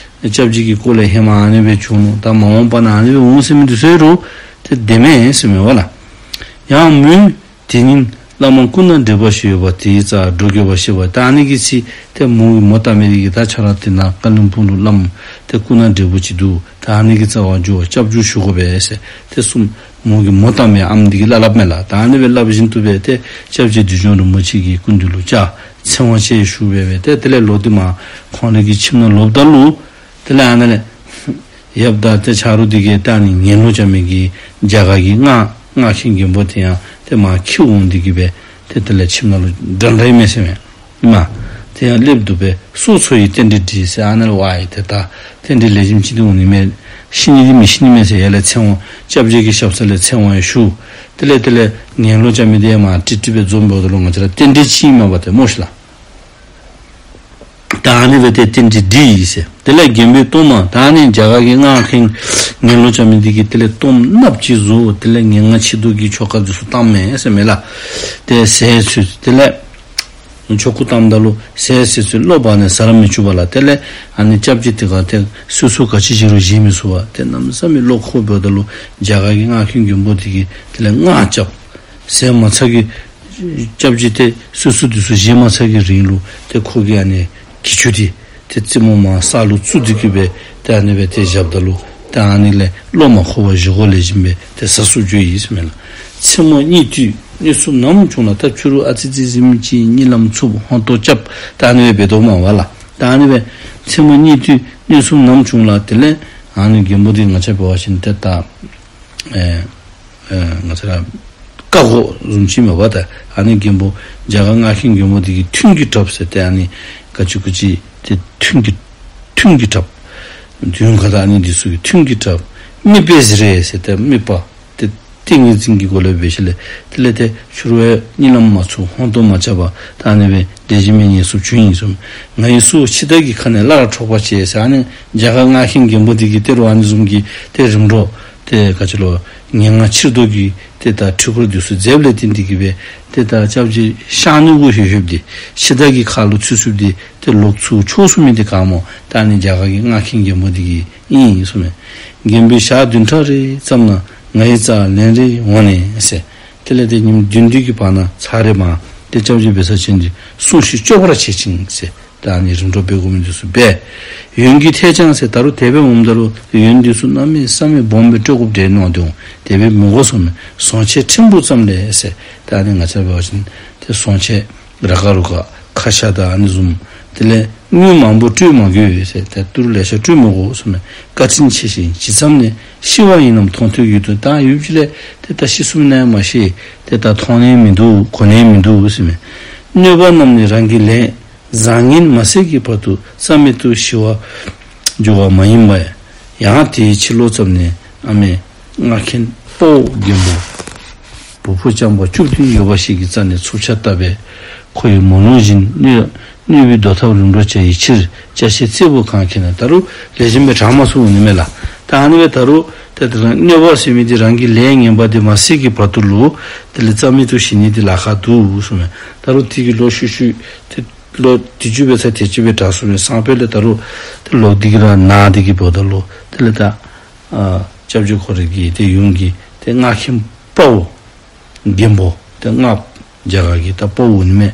སྐྱབས་རྗེ་གི་སྐོར་ལས་ཧེ་མ་ཨ་ནི་སྦེ་བྱུང་ནུག། ད་མ་འོངས་པ་ན་ཨ་ནི་སྦེ་འོང་ཟེར་མི་འདི་ཚུ་ཡང་རུང་ཏེ་བདེན་མས་ཟེར་མས་པ་ལགས། ཡང་མོས་དེ་ཉིན་བླ་མ་སྐུ་ན་བགྲེས་པ་ཞིག་ཡོད་པ་དེའི་རྩར་འགྲོ་དགོས་པ་ཤེས་པ། ད་ཨ་ནི་གི་ཚེ་ཏེ་མོ་གི་མོ་བཏབ་མི་འདི་གིས་ད་ཁྱོད་ར་དེ་ནང་ཀ་ལིམ་པོང་ལུ་བླམ་ཏེ་སྐུ་ན་བགྲེས་པོ་ཅིག་འདུག། ད་ཨ་ནི་གི་རྩ་བར་འགྱོ་སྐྱབས་འཇུག་ཞུ་དགོ་པས་ཟེར་ཏེ་གསུངས། མོ་གི་མོ་བཏབ་མི་ཨམ་འདི་གིས་སླབ་སླབ་མས་ལགས། ད་ཨ་ནི་སྦེ་སླབ་བཞིན་དུ་སྦེ་ཏེ་སྐྱབས་རྗེ་བདུད་འཇོམས་རིན་པོ་ཆེ་གི་སྐུ་མདུན་ལུ་བཅར། ཚེ་དབང་ཅིག་ཞུ་སྦེ་སྦེ་ཏེ་དེ་ལས་ལོག་སྟེ་མར་ཁོང་རའི་གི་ཁྱིམ་ནང་ལོགཔ་ད་ལུ་དེ་ལས་ཨ་ནཱ་ལས་ཡབ་དང་ཏེ་ཆ་རོགས་འདི་གིས་ད་ཨ་ནི་ངན་ལོ་རྐྱབ་མི་གི་རྒྱ་གར་གྱི་སྔགས་སྔགས་མཁན་མགོན་པོ་དེ་ཡང་ཏེ་མར་འཁྱིད་འོང་སྟེ་གི་སྦེ་ཏེ་དེ་ལས་ཁྱིམ་ནང་ལུ་འདྲན་འདྲ་ཨིན་མས་ཟེར་མས། ཨིན་མས། དེ་ཡང་སླེབས་འདུག་པས། སོ་སོ་ཡི་རྟེན་འབྲེལ་འགྲིག་ཟེར། ཨ་ནཱ་ལས་ཝའི་ཏེ་ད་རྟེན་འབྲེལ་ལེགས་ཤོམ་ཅིག་འདི་འོང་ནི་མས། ཤི་ནི་འདི་མི་ཤི་ནི་མས་ཟེར། ཡར་ལས་ཚེ་དབང་སྐྱབས་རྗེ་གི་ཞབས་ས་ལས་ཚེ་དབང་ཡང་ཞུ། དེ་ལས་དེ་ལས་ངན་ལོ་རྐྱབ་མི་འདི་ཡང་མར་ཀྲིག་ཀྲི་སྦེ་འཛོམས་འབདཝ་ད་ལུ་ང་བཅས་ར་རྟེན་འབྲེལ་ཅིག་ཨིན་མས་པ་ཏེ་སྨོ་ཤིག་ལགས། ད་ཨ་ནི་སྦེ་ཏེ་རྟེན་འབྲེལ་འགྲིག་ཡི་ཟེར། དེ་ལས་རྒན་པོའི་གཏོརམ། ད་ཨ་ནི་རྒྱ་གར་གྱི་སྔགས་མཁན་ངན་ལོ་རྐྱབ་མི་འདི་གིས་དེ་ལས་གཏོརམ་གནགཔོ་ཅིག་བཟོ། དེ་ལས་ངན་སྔགས་ཕྱི་བཟློག་གི་ཆོ་ག་འདི་ཚུ་བཏངམ་མས་ཟེར་མས་ལགས། ཏེ་ཟས་ཚུ་དེ་ལས་ཆོ་ག་བཏངམ་ད་ལུ་ཟས་ཟས་ཚུ་བློ་བབ་ནས་ཟ་ར་མི་བཅུག་པས་ལགས། དེ་ལས་ཨ་ནི་སྐྱབས་རྗེ་དེ་ག་ཏེ་གསོལ་ཚོགས་ག་ཅི་བཞེས་རུང་བཞེས་མི་ཚུགས་པས། ཏེ་གནམ་མེད་ས་མེད་བློ་ཁོག་འབདཝ་ད་ལུ་རྒྱ་གར་གྱི་སྔགས་མཁན་མགོན་པོ་འདི་གིས་དེ་ལས་སྔགས་བརྐྱབ། ཟས་མ་ཚར་གྱི་སྐྱབས་རྗེ་ཏེ་གསོལ་ཚོགས་འདི་ཚུ་བཞེས་མ་ཚར་གྱི་རིང་ལུ་ཏེ་ཁོ་གིས་ཨ་ནི་གྱི་ཅུང་འདི་ཏེ་རྩེ་མོ་མར་ས་ལུ་བཙུགས་ཏེ་གི་སྦེ་ཏེ་ཨ་ནི་སྦེ་ཏེ་བཞགཔ་ད་ལུ་ཏེ་ཨ་ནི་ལས་བློ་མ་ཁོག་པར་བཞེས་སྒོ་ལེགས་ཤོམ་སྦེ་ཏེ་ཟ་ཚུགས་ཚུགས་ཡི་ཟེར་མས་ལགས། མཚན་མོ་གཉིད་དུས་མནོ་བསམ་ནམ་བྱུང་ལ། ད་ཕྱི་རུ་ཨ་ཙི་ཙི་གཟིམ་ཅིག་གཉིད་ལམ་འཚུབ་ཧོན་ཏོ་རྐྱབ། ད་ཨ་ནི་སྦེ་འབད་དོ་མས་པ་ལགས། ད་ཨ་ནི་སྦེ་མཚན་མོ་གཉིད་དུས་མནོ་བསམ་ནམ་བྱུང་ལ། དེ་ལས་ཨ་ནི་རྒན་པོ་འདི་ང་བཅས་འབད་བ་ཅིན་ཏེ་ད་ཨེ་ཨེ་ང་བཅས་ར་བཀའ་བསྒོ་བཟུམ་ཅིག་མས་པ། ད་ཨ་ནི་རྒན་པོ་རྒྱ་གར་སྔགས་མཁན་རྒན་པོ་འདི་གིས་ཐུན་གྱིས་བྲབས་ཟེར། ཏེ་ཨ་ནི་ག་ཅི་གུ་ཅི་ཏེ་ཐུན་གྱིས་ཐུན་གྱིས་བྲབས། དུང་ཁ་དང་ཨ་ནི་འདི་ཚུ་གིས་ཐུན་གྱིས་བྲབས། དམིགས་པའི་གཟེར་ཟེར་ཏེ་དམིགས་པ་ཏེ་ཏིང་ངེ་འཛིན་གྱི་སྒོ་ལས་འབད་ཞིནམ་ལས་དེ་ལས་ཏེ་ཕྱི་རུ་གཉིད་ལམ་མ་འཚུབ་ཧོན་ཏོ་མ་རྐྱབ་པར་ད་ཨ་ནི་སྦེ་ལེགས་ཤོམ་སྦེ་ཉལ་ཚུགསཔ་བྱུང་ཡི་གསུངས། ང་ཡི་སྲོག་འཆི་བདག་གི་ཁ་ནས་སླར་འཕྲོག་པར་བྱེད་ཟེར། ཨ་ནི་རྒྱ་གར་སྔགས་མཁན་རྒན་པོ་འདི་གིས་ཏེ་རུང་ཨ་ནི་བཟུམ་གྱི་ཏེ་རིམ་གྲོ་ཏེ་ག་ཅི་ལོ་ངན་སྔགས་ཕྱིར་བཟློག་གི་ཏེ་ད་འཁྲུལ་འཁོར་འདི་ཚུ་མཛདཔ་ལས་བརྟེན་ཏེ་གི་སྦེ་ཏེ་ད་སྐྱབས་རྗེ་གཤགས་ནི་གུ་ལྷོད་ལྷོདཔ་འདི་འཆི་བདག་གི་ཁ་ལུ་ཚུད་ཚུདཔ་འདི་ཏེ་ལོག་ཚུར་འཕྲོག་ཚུགས་མི་འདི་ག་སྨོ། ད་ཨ་ནི་རྒྱ་གར་གྱི་སྔགས་མཁན་རྒན་པོ་འདི་གིས་ཨིན་ཨིན་གསུངས་མས། རྒན་པོས་ཞག་བདུན་ཕྲག་རེའི་མཚམས་ན་ང་ཡི་རྩར་ལན་རེ་འོང་ནས་ཟེར། དེ་ལས་ཏེ་ཉིནམ་བདུན་བདུན་གྱི་བར་ན་ཚར་རེ་མར་ཏེ་སྐྱབས་རྗེ་འབད་ས་ཅིག་འདི་གསུང་ཞིང་སྐྱོབ་པར་བྱེད་ཅིང་ཟེར། ད་ཨ་ནི་རིམ་གྲོ་འབད་དགོ་མི་འདི་ཚུ་འབད། ཡོན་གྱིས་ཐེག་ཀྱང་ཟེར། ད་རུང་དེ་སྦེ་འོངམ་ད་རུང་ཡོན་འདི་ཚུ་གནམ་མེད་ས་མེད་སྦོམ་སྦེ་སྤྲོད་དགོཔ་འདྲས་མནོ་སྟེ་འོང་། དེ་སྦེ་མི་དགོ་གསུངས་མས། ཟོང་ཆས་ཕྲན་བུ་ཙམ་ལས་ཟེར། ད་ཨ་ནི་ང་བཅས་འབད་བ་ཅིན་ཏེ་ཟོང་ཆས་ར་ཀ་རུ་ཀ་ཁ་ཤ་དང་ཨ་ནི་བཟུམ། དེ་ལས་དངུལ་མང་པོ་སྤྲོད་མ་དགོས་ཟེར། ཏེ་ཏི་རུ་ལེ་ཤ་སྤྲོད་མི་དགོ་གསུངས་མས། བཀའ་དྲིན་ཆེ་ཞིང་ཇི་ཙམ་ནས་ཤི་བ་ཡིན་ནམ་མཐོང་ཐོས་ཡོད་དོ། ད་ཡུདཔ་ཅིག་ལས་ཏེ་ད་ཤི་སོང་ན་ཡང་མ་ཤེས། ཏེ་ད་མཐོང་ནི་མིན་འདུག་གོ་ནི་མིན་འདུག་གསུངས་མས། གནོད་པ་རྣམས་ནི་རང་གིས་ལེན། བཟང་ངན་མ་ཟད་ཀྱི་བར་དུ་རྩ་མེད་དུ་ཞི་བར་འགྱུར་བ་མ་ཡིན་པས། ཡང་དེའི་ཕྱི་ལོ་ཙམ་ནས་ཨ་མའི་སྔགས་མཁན་དཔའ་བོ་རྒན་པོ་ བུ་ཕོ་རྐྱང་པ་བཅུ་བདུན་ཡོད་པ་ཞིག་གི་རྩ་ནས་ཚུབ་ཆ་བཏབ་པས། ཁོ་ཡི་མོ་ལུང་བཞིན་གནོད་གནོད་པའི་བཟློག་ཐབས་རིམ་གྲོ་བྱ་ཡི་ཕྱིར། ཅ་ཆས་བཙེར་བུ་གང་ཁྱེར་ནས། ད་རུང་ལེགས་ཤོམ་སྦེ་དྲང་མ་ཚུགས་ནི་མས་ལགས། ད་ཨ་ནི་སྦེ་ད་རུང་ཏེ་ད་རང་གནོད་པ་ཟེར་མི་འདི་རང་གི་ལས་ངན་པ་འདི་མ་ཚིག་གི་བར་དུ་ལུ་དེ་ལས་རྩ་མེད་དུ་བྱེད་ནི་འདི་ལཱ་ཁག་འདུག་གསུངས་མས། ད་རུང་དེ་གི་ལོག་ཤུལ་ཤུལ་ཏེ་ལོག་དེ་ཅིག་སྦེ་ཚར་དེ་ཅིག་སྦེ་དྲག་སོང་མས། སང་ཕོད་ལས་ད་རུང་ཏེ་ལོག་འདི་གི་ར་ནང་འདི་གི་འབདཝ་ད་ལུ་དེ་ལས་ད་ཨ་སྐྱབས་རྗེ་ཁོ་རའི་གི་ཏེ་ཡུམ་གྱི་ཏེ་མངའ་མཁན་དཔའ་བོ་རྒན་པོ་ཏེ་མངའ་རྒྱ་གར་གྱི་ད་དཔའ་བོ་ནི་མས།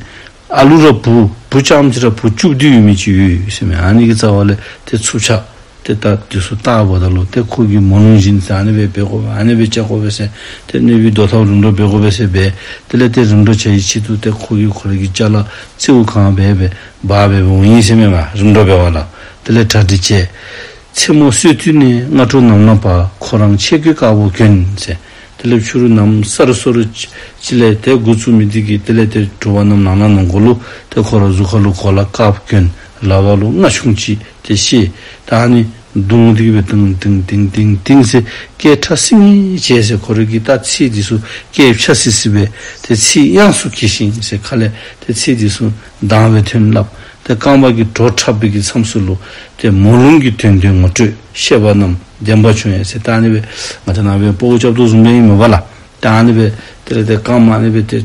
ཨ་ལུ་ར་བུ་བུ་རྐྱངམ་ཅིག་ར་བུ་བཅུ་བདུན་ཡོད་མི་ཅིག་ཡོད་ཟེར་མས། ཨ་ནི་གི་རྩ་བ་ལས་ཏེ་ཚུབ་ཆ་ཏེ་ད་དེ་ཚུ་བལྟཝ་ད་ལུ་ཏེ་ཁོ་གི་མོ་ལུང་བཞིན་ཟེར་ཨ་ནི་སྦེ་འབད་དགོ་པས། ཨ་ནི་སྦེ་བྱ་དགོ་པས་ཟེར་ཏེ་གནོད་པའི་བཟློག་ཐབས་རིམ་གྲོ་འབད་དགོ་པས་ཟེར་འབད། དེ་ལས་ཏེ་རིམ་གྲོ་བྱ་ཡི་ཆེད་དུ་ཏེ་ཁོ་གིས་ཁོ་རའི་གི་ཅ་ལ་བཙེར་བུ་གང་འབད་འབད་འབག་འབད་འབག་འོང་ཡི་ཟེར་མས་པ། རིམ་གྲོ་འབད་བ་ལ་དེ་ལས་གྲ་སྒྲིག་བྱས། མཚན་མོ་སྲོད་ཐུན་ནས་སྔ་དྲོ་ནམ་ལངས་བར། ཁོ་རང་ཆས་གོས་དཀར་པོ་གྱོན་ཟེར། དེ་ལས་ཕྱི་རུ་ནམ་སྲོ་སྲོ་ཅིག་ལས་ཏེ་འགོ་བཙུགས་མི་འདི་གིས་དེ་ལས་ཏེ་དྲོ་པ་ནམ་ནང་ན་ནང་འཁོད་ལུ་ཏེ་ཁོ་ར་གཟུགས་ཁ་ལུ་གོ་ལ་དཀརཔོ་གྱོན། ལག་པ་ལུ་རྔ་ཆུང་ཅིག་ཏེ་བཤེད། ད་ཨ་ནི་མདུང་འདི་གིས་སྦེ་ཏིང་ཏིང་ཏིང་ཏིང་ཏིང་ཟེར་སྐད་ཁྲ་སིང་ངེ་བྱས་ཟེར། ཁོ་རའི་གི་ད་ཚིག་འདི་ཚུ་སྐད་ཆ་སི་སི་སྦེ་ཏེ་ཚིག་དབྱངས་སུ་གྱེར་ཞིང་ཟེར་ཁ་ལས་ཏེ་ཚིག་འདི་ཚུ་དྭངས་སྦེ་ཐོན་སླབ། ཏེ་རྐང་པ་གི་བྲོ་འཁྲབ་པའི་གི་མཚམས་སུ་ལུ་ཏེ་མོ་ལུང་གི་དོན་དེ་ངོ་སྤྲོད་ཤེས་པ་རྣམས་བདེན་པ་བྱུང་ཡང་ཟེར། ད་ཨ་ནི་སྦེ་ང་བཅས་ནང་སྦེ་སྤོ་བོ་སྐྱབས་ཐོག་བཟུམ་སྦེ་ཨིན་མས་པ་ལགས། ད་ཨ་ནི་སྦེ་དེ་ལས་ཏེ་རྐངམ་ཨ་ནི་སྦེ་ཏེ་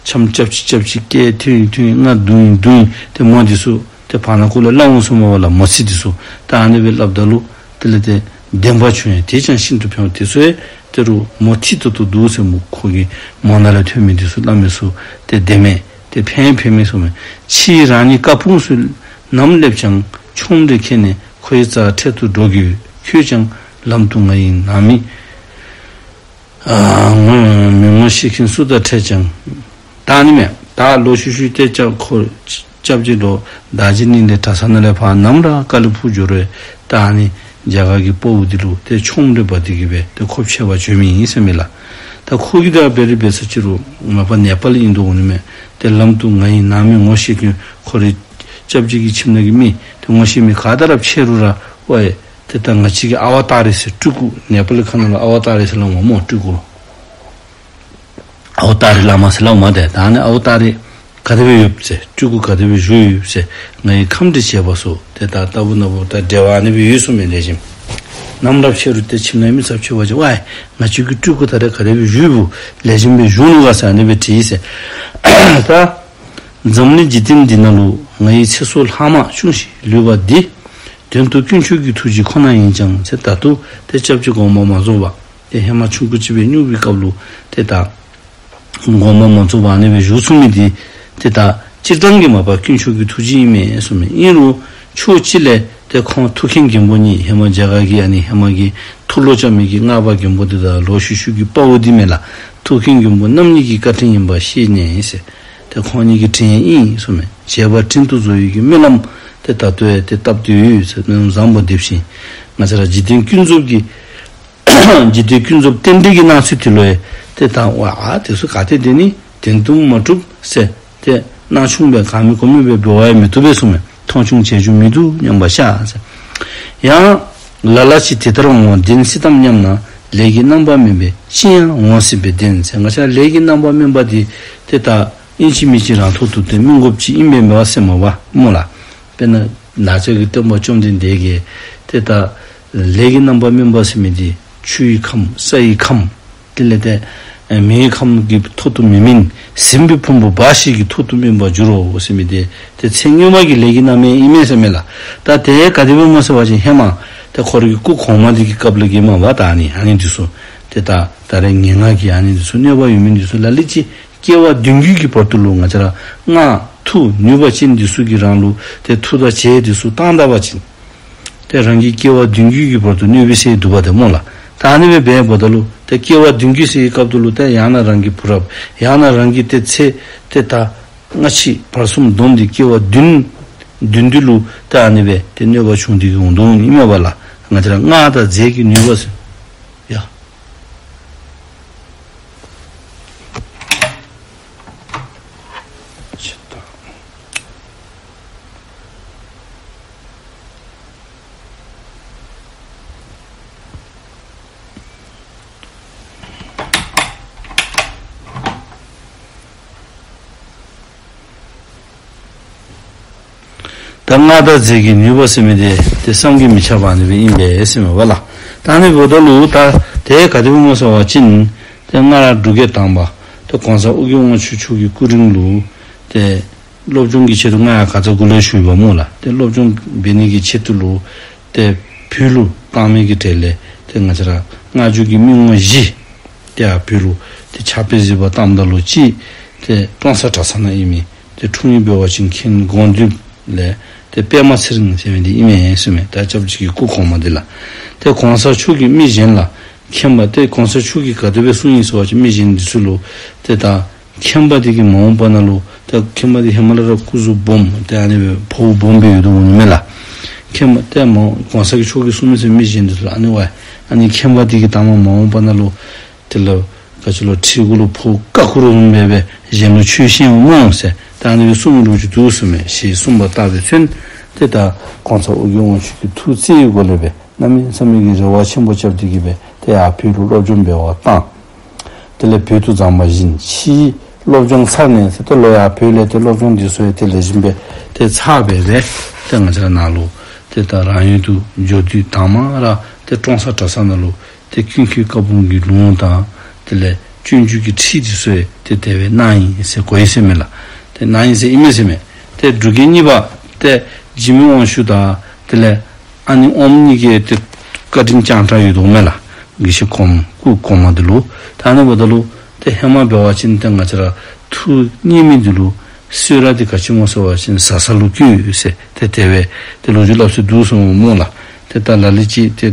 འཆམ་རྐྱབ་ཅི་རྐྱབ་ཅི་སྐད་ཐོན་ཡི་ཐོན་ཡི་རྔ་བརྡུང་ཡི་བརྡུང་ཡི་ཏེ་མོ་འདི་ཚུ་ཏེ་བར་ན་ཁོ་ལས་སླབ་འོང་ཟེར་མས་པ་ལགས། མོ་ཚིག་འདི་ཚུ་ད་ཨ་ནི་སྦེ་སླབ་ད་ལུ་དེ་ལས་ཏེ་བདེན་པ་བྱུང་ཡང་དེས་ཀྱང་ཤིན་ཏུ་ཕན་པ། དེ་ཚུ་ཡང་ད་རུང་མོ་ཐིག་ཏོག་ཏོ་འདུག་ཟེར་མས། ཁོ་གི་མོ་ནང་ལས་ཐོན་མི་འདི་ཚུ་སླབ་མི་ཚུ་ཏེ་བདེན་མས། ཏེ་ཕན་ཕན་མས་གསུངས་མས། ཕྱིས་རང་ཉིད་ཀ་སྤུངས་སུ་ནམ་སླེབས་ཀྱང་། ཆོ་འཕྲུལ་ཁྱེར་ནས་ཁོ་ཡི་རྩར་འཕྲལ་དུ་འགྲོ་དགོས། ཁྱོད་ཀྱང་ལམ་དུ་ང་ཡི་ནང་མི་ཨ་ངོ་མི་ངོ་ཤེས་མཁན་སུ་དང་འཕྲད་ཀྱང་། ད་ཨ་ནི་མས། ད་ལོག་ཤུལ་ཤུལ་ཏེ་སྐྱབས་ཁོ་སྐྱབས་རྗེ་ལོག་དར་རྗེ་གླིང་ལས་གྲྭ་ཚང་ནང་ལས་ཕར་ནམ་ར་ཀ་ལི་ཕུག་འགྱོ་རུང་ད་ཨ་ནི་རྒྱ་གར་གྱི་དཔའ་བོ་འདི་ལུ་ཏེ་ཆོ་འཕྲུལ་འབད་དེ་གིས་སྦེ་ཏེ་ཁོ་འཕྱད་པར་བྱོན་མི་ཨིན་ཟེར་མས་ལགས། ད་ཁོ་གིས་ད་འབད་རི་འབད་ས་ཅིག་རུང་མ་པ་ནེ་པཱལ་ཨིན་དོ་འོང་ནི་མས། ཏེ་ལམ་དུ་ང་ཡི་ནང་མི་ངོ་ཤེས་མཁན་ཁོ་རའི་སྐྱབས་རྗེ་གི་ཁྱིམ་ནང་གི་མི་ཏེ་ངོ་ཤེས་མི་ག་དང་ར་འཕྱད་རུང་ར་ཝའེ་ཏེ་ད་ང་བཅས་ཀྱི་ཨ་ཝ་ཏཱ་རེ་ཟེར་སྤྲུལ་སྐུ་ནེ་པཱལ་ཁ་ནང་ལུ་ཨ་ཝ་ཏཱ་རེ་ཟེར་སླབ་མས་སྨོ། སྤྲུལ་སྐུ་ཨ་ཝ་ཏཱ་རེ་བླ་མ་ཟེར་སླབ་མས། ཏེ་ད་ཨ་ནི་ཨ་ཝ་ཏཱ་རེ་ག་དེ་སྦེ་ཡོད་ཟེར་སྤྲུལ་སྐུ་ག་དེ་སྦེ་བཞུགས་ཡོད་ཟེར་ང་ཡི་ཁམས་འདྲེ་བྱེད་པ་སོགས་ཏེ་ད་ལྟ་བུ་ན་བུ་ད་འབྲེལ་བ་ཨ་ནི་སྦེ་ཡོད་གསུངས་མས། ལེགས་ཤོམ་ནམ་ར་འཕྱད་རུང་ཏེ་ཁྱིམ་ནང་མི་ཚུ་འཕྱད་པ་ཅིན་ཝའེ་ང་བཅས་ཀྱི་སྤྲུལ་སྐུ་ད་རེས་ག་དེ་སྦེ་བཞུགས་པོ་ལེགས་ཤོམ་སྦེ་བཞུགས་ནུག་ག་ཟེར་ཨ་ནི་སྦེ་དྲིས་ཟེར། ད་འཛམ་གླིང་འཇིག་རྟེན་འདི་ནང་ལུ་ང་ཡི་ཚེ་སྲོག་ལྷག་མ་ཅུང་ཞིག་ལུས་པ་འདི་དོན་དུ་དཀོན་མཆོག་གི་ཐུགས་རྗེ་ཁོ་ན་ཡིན་ཀྱང་ཟེར། ད་ལྟོ་ཏེ་སྐྱབས་རྗེ་དགོངས་པ་མ་རྫོགས་པར་ཏེ་ཧེ་མ་ཆུང་ཀུ་ཅིག་སྦེ་སྨྱུག་པའི་སྐབས་ལུ་ཏེ་ད་དགོངས་པ་མ་རྫོགས་པར་ཨ་ནི་སྦེ་བཞུགས་ཚུགས་མི་འདི་ཏེ་ད་སྤྱིར་བཏང་གི་མ་པ་དཀོན་མཆོག་གི་ཐུགས་རྗེ་ཨིན་མས་གསུངས་མས། ཨིན་རུང་ཕྱོགས་གཅིག་ལས་ཏེ་ཁོང་ཐུའུ་བཀྭན་མགོན་པོ་གཉིས་ཧེ་མ་རྒྱ་གར་གྱི་ཨ་ནི་ཧེ་མ་གི་ཐུར་ལོ་རྐྱབ་མི་གི་སྔགས་པ་མགོན་པོ་འདི་དང་ལོག་ཤུལ་ཤུལ་གྱི་དཔའ་བོ་འདི་མས་ལགས། ཐུའུ་བཀྭན་མགོན་པོ་རྣམ་གཉིས་ཀྱི་བཀའ་དྲིན་ཡིན་པ་ཤེས་ནས་ཟེར། ཏེ་ཁོང་གཉིས་ཀྱི་དྲིན་ཨིན་གསུངས་མས། བྱས་པ་དྲིན་དུ་གཟོ་བའི་གི་སྨོན་ལམ་ཏེ་ད་ལྟོ་ཡང་ཏེ་བཏབ་སྟེ་ཡོད་ཟེར། སྨོན་ལམ་བཟང་པོ་འདེབས་ཤིང་ང་བཅས་ར་འཇིག་རྟེན་ཀུན་རྫོབ་ཀྱི་འཇིག་རྟེན་ཀུན་རྫོབ་རྟེན་འབྲེལ་གྱི་སྣང་ཚུལ་འདི་ལུ་ཡང་ཏེ་ད་ཝ་ཨ་དེ་ཚུ་ག་ཏེ་དེ་ནི་དོན་དུ་མ་གྲུབ་ཟེར་ཏེ་སྣང་ཆུང་སྦེ་གང་མིན་གོ་མིན་སྦེ་འབད་བ་ཡང་མི་བཏུབ་པས་གསུངས་མས། མཐོང་ཆུང་བྱེད་རྒྱུ་མི་འདུག་སྙམ་པ་ཤར་ཟེར། ཡང་ལ་ལ་ཅིག་དེ་ལྟར་འོང་བ་བདེན་སྲིད་དམ་སྙམ་ན། ལས་ཀྱི་རྣམ་པ་དམན་པས་ཅི་ཡང་འོང་སྲིད་པའི་བདེན་ཟེར། ང་བཅས་ལས་ཀྱི་རྣམ་པ་དམན་པ་འདི་ཏེ་ད་ཨིན་ཅི་མིན་ཅི་རང་ཐོག་ཏུ་ཏེ་སྨིན་དགོཔ་ཅིག་ཨིན་པས་མས་པ་ཟེར་མས་པ་སྨོ་ལགས། དཔེར་ན་ང་བཅས་ཀྱི་སྟོན་པ་བཅོམ་ལྡན་འདས་ཀྱིས་ཏེ་ད་ལས་ཀྱི་རྣམ་པ་དམན་པ་ཟེར་མི་འདི་ཆུ་ཡི་ཁམས་ས་ཡི་ཁམས་དེ་ལས་ཏེ་ཨེ་མེའི་ཁམས་ཀྱི་ཐོག་ཏུ་མི་སྨིན། ཟིན་པའི་ཕུང་པོ་འབའ་ཞིག་གི་ཐོག་ཏུ་སྨིན་པར་འགྱུར་རོ་ཟེར་མི་འདི་ཏེ་ཚེ་སྔོན་མ་གི་ལས་ཀྱི་རྣམ་སྨིན་ཨིན་མས་ཟེར་མས་ལགས། ད་དེ་ག་དེ་སྦེ་སྨོ་ཟེར་བ་ཅིན་ཧེ་མ་ཏེ་ཁོ་རའི་གི་སྐུ་གོང་མ་འདི་གི་སྐབས་ལུ་གི་མས་པ། ད་ཨ་ནི་ཨ་ནི་འདི་ཚུ་ཏེ་ད་ད་རེས་ངན་སྔགས་ཀྱི་ཨ་ནི་འདི་ཚུ་གནོད་པ་ཡོད་མི་འདི་ཚུ་ལ་ལུ་ཅིག་སྐྱེ་བ་བདུན་བརྒྱུད་ཀྱི་བར་དུ་ལུ་ང་བཅས་ར་སྔགས་མཐུ་ནུས་པ་ཅན་འདི་ཚུ་གིས་རང་ལུ་ཏེ་མཐུ་དང་བྱད་འདི་ཚུ་བཏང་ད་པ་ཅིན་ཏེ་རང་གི་སྐྱེ་བ་བདུན་བརྒྱུད་ཀྱི་བར་དུ་གནོད་པའི་སེལ་འདུག་པ་ཏེ་སྨོ་ལགས། ད་ཨ་ནི་སྦེ་འབདཝ་ད་ལུ་ཏེ་སྐྱེ་བ་བདུན་བརྒྱུད་ཟེར་བའི་སྐབས་དུ་ལུ་ཏེ་ཡང་ན་རང་གི་བུ་རབས་ཡང་ན་རང་གི་ཏེ་ཚེ་ཏེ་ད་སྔ་ཕྱི་བར་གསུམ་བསྡོམས་ཏེ་སྐྱེ་བ་བདུན་བདུན་བདུན་ལུ་ཏེ་ཨ་ནི་སྦེ་ཏེ་གནོད་པ་བྱུང་སྟེ་གི་འོང་དོ་འོང་ནི་མས་པ་ལགས། ང་བཅས་ར་སྔགས་དང་རྫས་ཀྱི་ནུས་པ་ཟེར། ཡ། ད་མངའ་བདག་རྫས་ཀྱི་ནུས་པ་ཟེར་མི་དེ་ཏེ་བསམ་གྱིས་མི་ཁྱབ་པ་ཨ་ནི་སྦེ་ཨིན་པས་ཟེར་མས་པ་ལགས། ད་ཨ་ནི་འབདཝ་ད་ལུ་ད་དེ་ག་དེ་སྦེ་སྨོ་ཟེར་བ་ཅིན་ཏེ་སྔར་འབྲུག་རྒྱལ་དང་པ་ཏེ་གོང་ས་ཨོ་རྒྱན་དབང་ཕྱུག་མཆོག་གི་སྐུ་རིང་ལུ་ཏེ་སློབ་སྦྱོང་གི་ཆེད་དུ་ང་ཡང་ཁ་ཙ་འགོ་ལས་ཞུ་ཡི་པ་སྨོ་ལགས། ཏེ་སློབ་སྦྱོང་འབད་ནི་གི་ཆེད་དུ་ལུ་ཏེ་བོད་ལུ་བཏང་མི་གི་གྲས་ལས་ཏེ་ང་བཅས་ར་སྔ་འགྱུར་གྱི་མི་ངོམ་བཞི་དེ་ཡང་བོད་ལུ་ཏེ་ཕྱག་དཔེ་གཟིགས་པར་བཏངམ་ད་ལུ་གཅིག་ཏེ་ཀྲོང་གསར་གྲྭ་ཚང་ནང་ཨིན་མི་ཏེ་འཁྲུངས་ཡུལ་འབད་བ་ཅིན་མཁན་དགོངས་འདུས་ལས་ཏེ་པདྨ་ཚེ་རིང་ཟེར་མི་འདི་ཨིན་མས་ཟེར་མས། ད་སྐྱབས་རྗེ་གི་སྐུ་གོང་མ་འདི་ལགས། ཏེ་གོང་ས་མཆོག་གིས་མི་གཞན་ལ་མཁྱེན་པ་ཏེ་གོང་ས་མཆོག་གིས་ག་དེ་སྦེ་གསུངས་ཡི་ཟེར་བ་ཅིན་མི་གཞན་འདི་ཚུ་ལུ་ཏེ་ད་མཁྱེན་པ་འདི་གིས་མ་འོངས་པ་ནང་ལུ་ཏེ་མཁྱེན་པ་འདི་ཧེ་མ་ལས་ར་སྐུ་གཟུགས་སྦོམ་ཏེ་ཨ་ནི་སྦེ་ཕོཝ་སྦོམ་སྦེ་ཡོད་དོ་འོང་ནི་མས་ལགས། མཁྱེན་པ་ཏེ་མ་གོང་ས་མཆོག་གིས་གསུངས་མི་ཟེར་མི་གཞན་འདི་ཚུ་ལུ་ཨ་ནི་བ་ཨ་ནི་མཁྱེན་པ་འདི་གིས་ད་མ་མ་འོངས་པ་ནང་ལུ་དེ་ལས་ག་ཅི་ལོ་ཁྲི་གུ་ལུ་ཕོཝ་ཀ་ཁུ་རུ་འབད་སྦེ་གཞན་ལུ་ཆོས་བཤད་འོང་སྨོ་ཟེར་ད་ཨ་ནི་སྦེ་གསུངས་མི་ལོ་རྒྱུས་འདུག་ཟེར་མས། ཞེས་གསུངས་པ་ལྟ་བའི་ཚུན་ཏེ་ད་གོང་ས་ཨོ་རྒྱན་དབང་ཕྱུག་གི་ཐུགས་བརྩེ་བའི་སྒོ་ལས་སྦེ་གནམ་མེད་ས་མེད་ཀྱི་རེ་བ་ཆེན་པོ་རྐྱབ་སྟེ་གི་སྦེ་ཏེ་ཡར་བོད་ལུ་སློབ་སྦྱོང་འབད་བར་བཏང་། དེ་ལས་བོད་དུ་བརྫངས་པ་བཞིན་ཕྱིས་སློབ་སྦྱོང་ཚར་ནས་ཟེར་ཏེ་ལོག་ཡར་བོད་ལས་ཏེ་སློབ་སྦྱོང་འདི་ཚུ་ཡང་ཏེ་ལེགས་ཤོམ་སྦེ་ཏེ་ཚར་སྦེ་སྦེ་ཏེ་ང་བཅས་ར་ནཱ་ལུ་ཏེ་ད་རང་ཡུལ་དུ་འགྱོ་དུས་དང་པ་ར་ཏེ་ཀྲོང་གསར་གྲྭ་ཚང་ནང་ལུ་ཏེ་ཀུན་མཁྱེན་བཀའ་འབུམ་གྱི་ལུང་དང་དེ་ལས་སྤྱོད་འཇུག་གི་ཁྲིད་འདི་ཚུ་ཡང་ཏེ་དེ་སྦེ་གནང་ཡི་ཟེར་གོ་ཡི་ཟེར་མས་ལགས། ཏེ་གནང་ཡི་ཟེར་ཨིན་མས་ཟེར་མས། ཏེ་འབྲུག་རྒྱལ་གཉིས་པ་ཏེ་འཇིགས་མེད་དབང་ཕྱུག་དང་དེ་ལས་ཨ་ནི་ཨོམ་གཉིས་ཀྱིས་ཏེ་བཀའ་དྲིན་བསྐྱངས་དྲགས་ཡོད་དོ་མས་ལགས། དགེ་བཤེས་གོང་སྐུ་གོང་མ་འདི་ལུ། ད་ཨ་ནི་འབདཝ་ད་ལུ་ཏེ་ཧེ་མ་འབད་བ་ཅིན་ཏེ་ང་བཅས་ར་ཐུགས་མཉེས་མི་འདི་ལུ་གསོལ་རས་འདི་ག་ཅི་སྨོ་ཟེར་བ་ཅིན་ཟ་ས་ལུ་བཀོད་ཟེར་ཏེ་དེ་སྦེ་ཏེ་ལོ་རྒྱུས་སླབ་སྲོལ་འདུག་ཟེར་སྨོ་ལགས། ཏེ་ད་ལ་ལུ་ཅིག་ཏེ་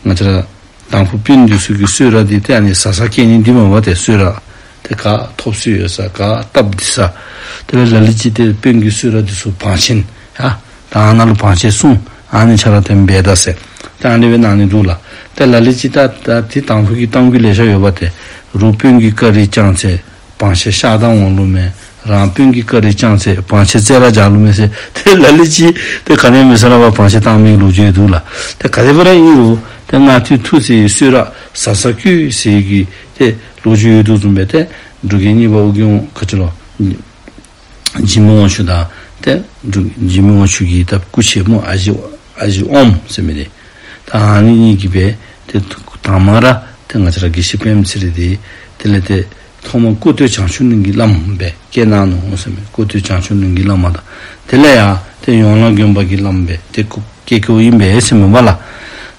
ང་བཅས་ར་དང་ཕུ་དཔོན་འདི་ཚུ་གི་གསོལ་རས་འདི་ཏེ་ཨ་ནི་ཟ་ས་བཀོད་ནི་འདི་མས་པ། ཏེ་གསོལ་རས་ཏེ་ག་ཐོབ་སྲོལ་ཡོད་ས་ག་བཏབ་འདི་ས། དེ་ལས་ལ་ལུ་ཅིག་ཏེ་དཔོན་གྱི་གསོལ་རས་འདི་ཚུ་བང་ཆེན་ཡ་ད་ཨ་ནཱ་ལུ་བང་ཆེན་གསུམ་ཨ་ནི་ཆ་ར་ཏེ་འབད་ད་ཟེར་ཏེ་ཨ་ནི་སྦེ་གནང་ནི་འདུག་ལགས། ཏེ་ལ་ལུ་ཅིག་ད་ད་ཏེ་དང་ཕུ་གི་གཏམ་རྒྱུད་ལེ་ཤ་ཡོད་པ། ཏེ་རོགས་དཔོན་གྱི་བཀའ་དྲིན་བསྐྱངས་ཚེ་བང་ཆེན་ཤར་དང་འོང་ལོ་མས། རང་དཔོན་གྱི་བཀའ་དྲིན་བསྐྱངས་ཚེ་བང་ཆེན་རྩེ་ར་རྒྱག་ལོ་མས་ཟེར་ཏེ་ལ་ལུ་ཅིག་ཏེ་ག་ནི་མེད་ས་ར་བ་བང་ཆེན་བཏང་མི་ལོ་རྒྱུས་འདུག་ལགས། ཏེ་ག་དེ་སྦེ་ར་ཨིན་རུང་ཏེ་སྔ་དུས་ཐུགས་བརྩེ་བའི་གསོལ་རས་ཟ་ས་བཀོད་ཟེར་གྱི་ཏེ་ལོ་རྒྱུས་ཡོད་དོ་བཟུམ་སྦེ་ཏེ་འབྲུག་རྒྱལ་གཉིས་པ་ཨོ་རྒྱན་ག་ཅི་ལོ་འཇིགས་མེད་དབང་ཕྱུག་དང་ཏེ་འབྲུག་འཇིགས་མེད་དབང་ཕྱུག་གི་ད་སྐུ་མཆེད་སྨོ་ཨ་ཞེ་ཨ་ཞེ་ཨོམ་ཟེར་མི་འདི་ད་ཨ་ནི་གཉིས་ཀྱིས་སྦེ་ཏེ་དང་པ་ར་ཏེ་ང་བཅས་ར་དགེ་བཤེས་པདྨ་ཚེ་རིང་འདི་དེ་ལས་ཏེ་ཐོག་མར་སྐུ་སྟོད་བྱང་ཆུབ་གླིང་གི་བླམ་སྦེ་བསྐོས་གནང་ནུག་ཟེར་མས། སྐུ་སྟོད་བྱང་ཆུབ་གླིང་གི་བླ་མ་དང་དེ་ལས་ཡང་ཏེ་ཡང་ལགས་དགོན་པ་གི་བླམ་སྦེ་ཏེ་སྐུ་བསྐོས་བསྐོསཔ་ཨིན་པས་ཟེར་མས་པ་ལགས།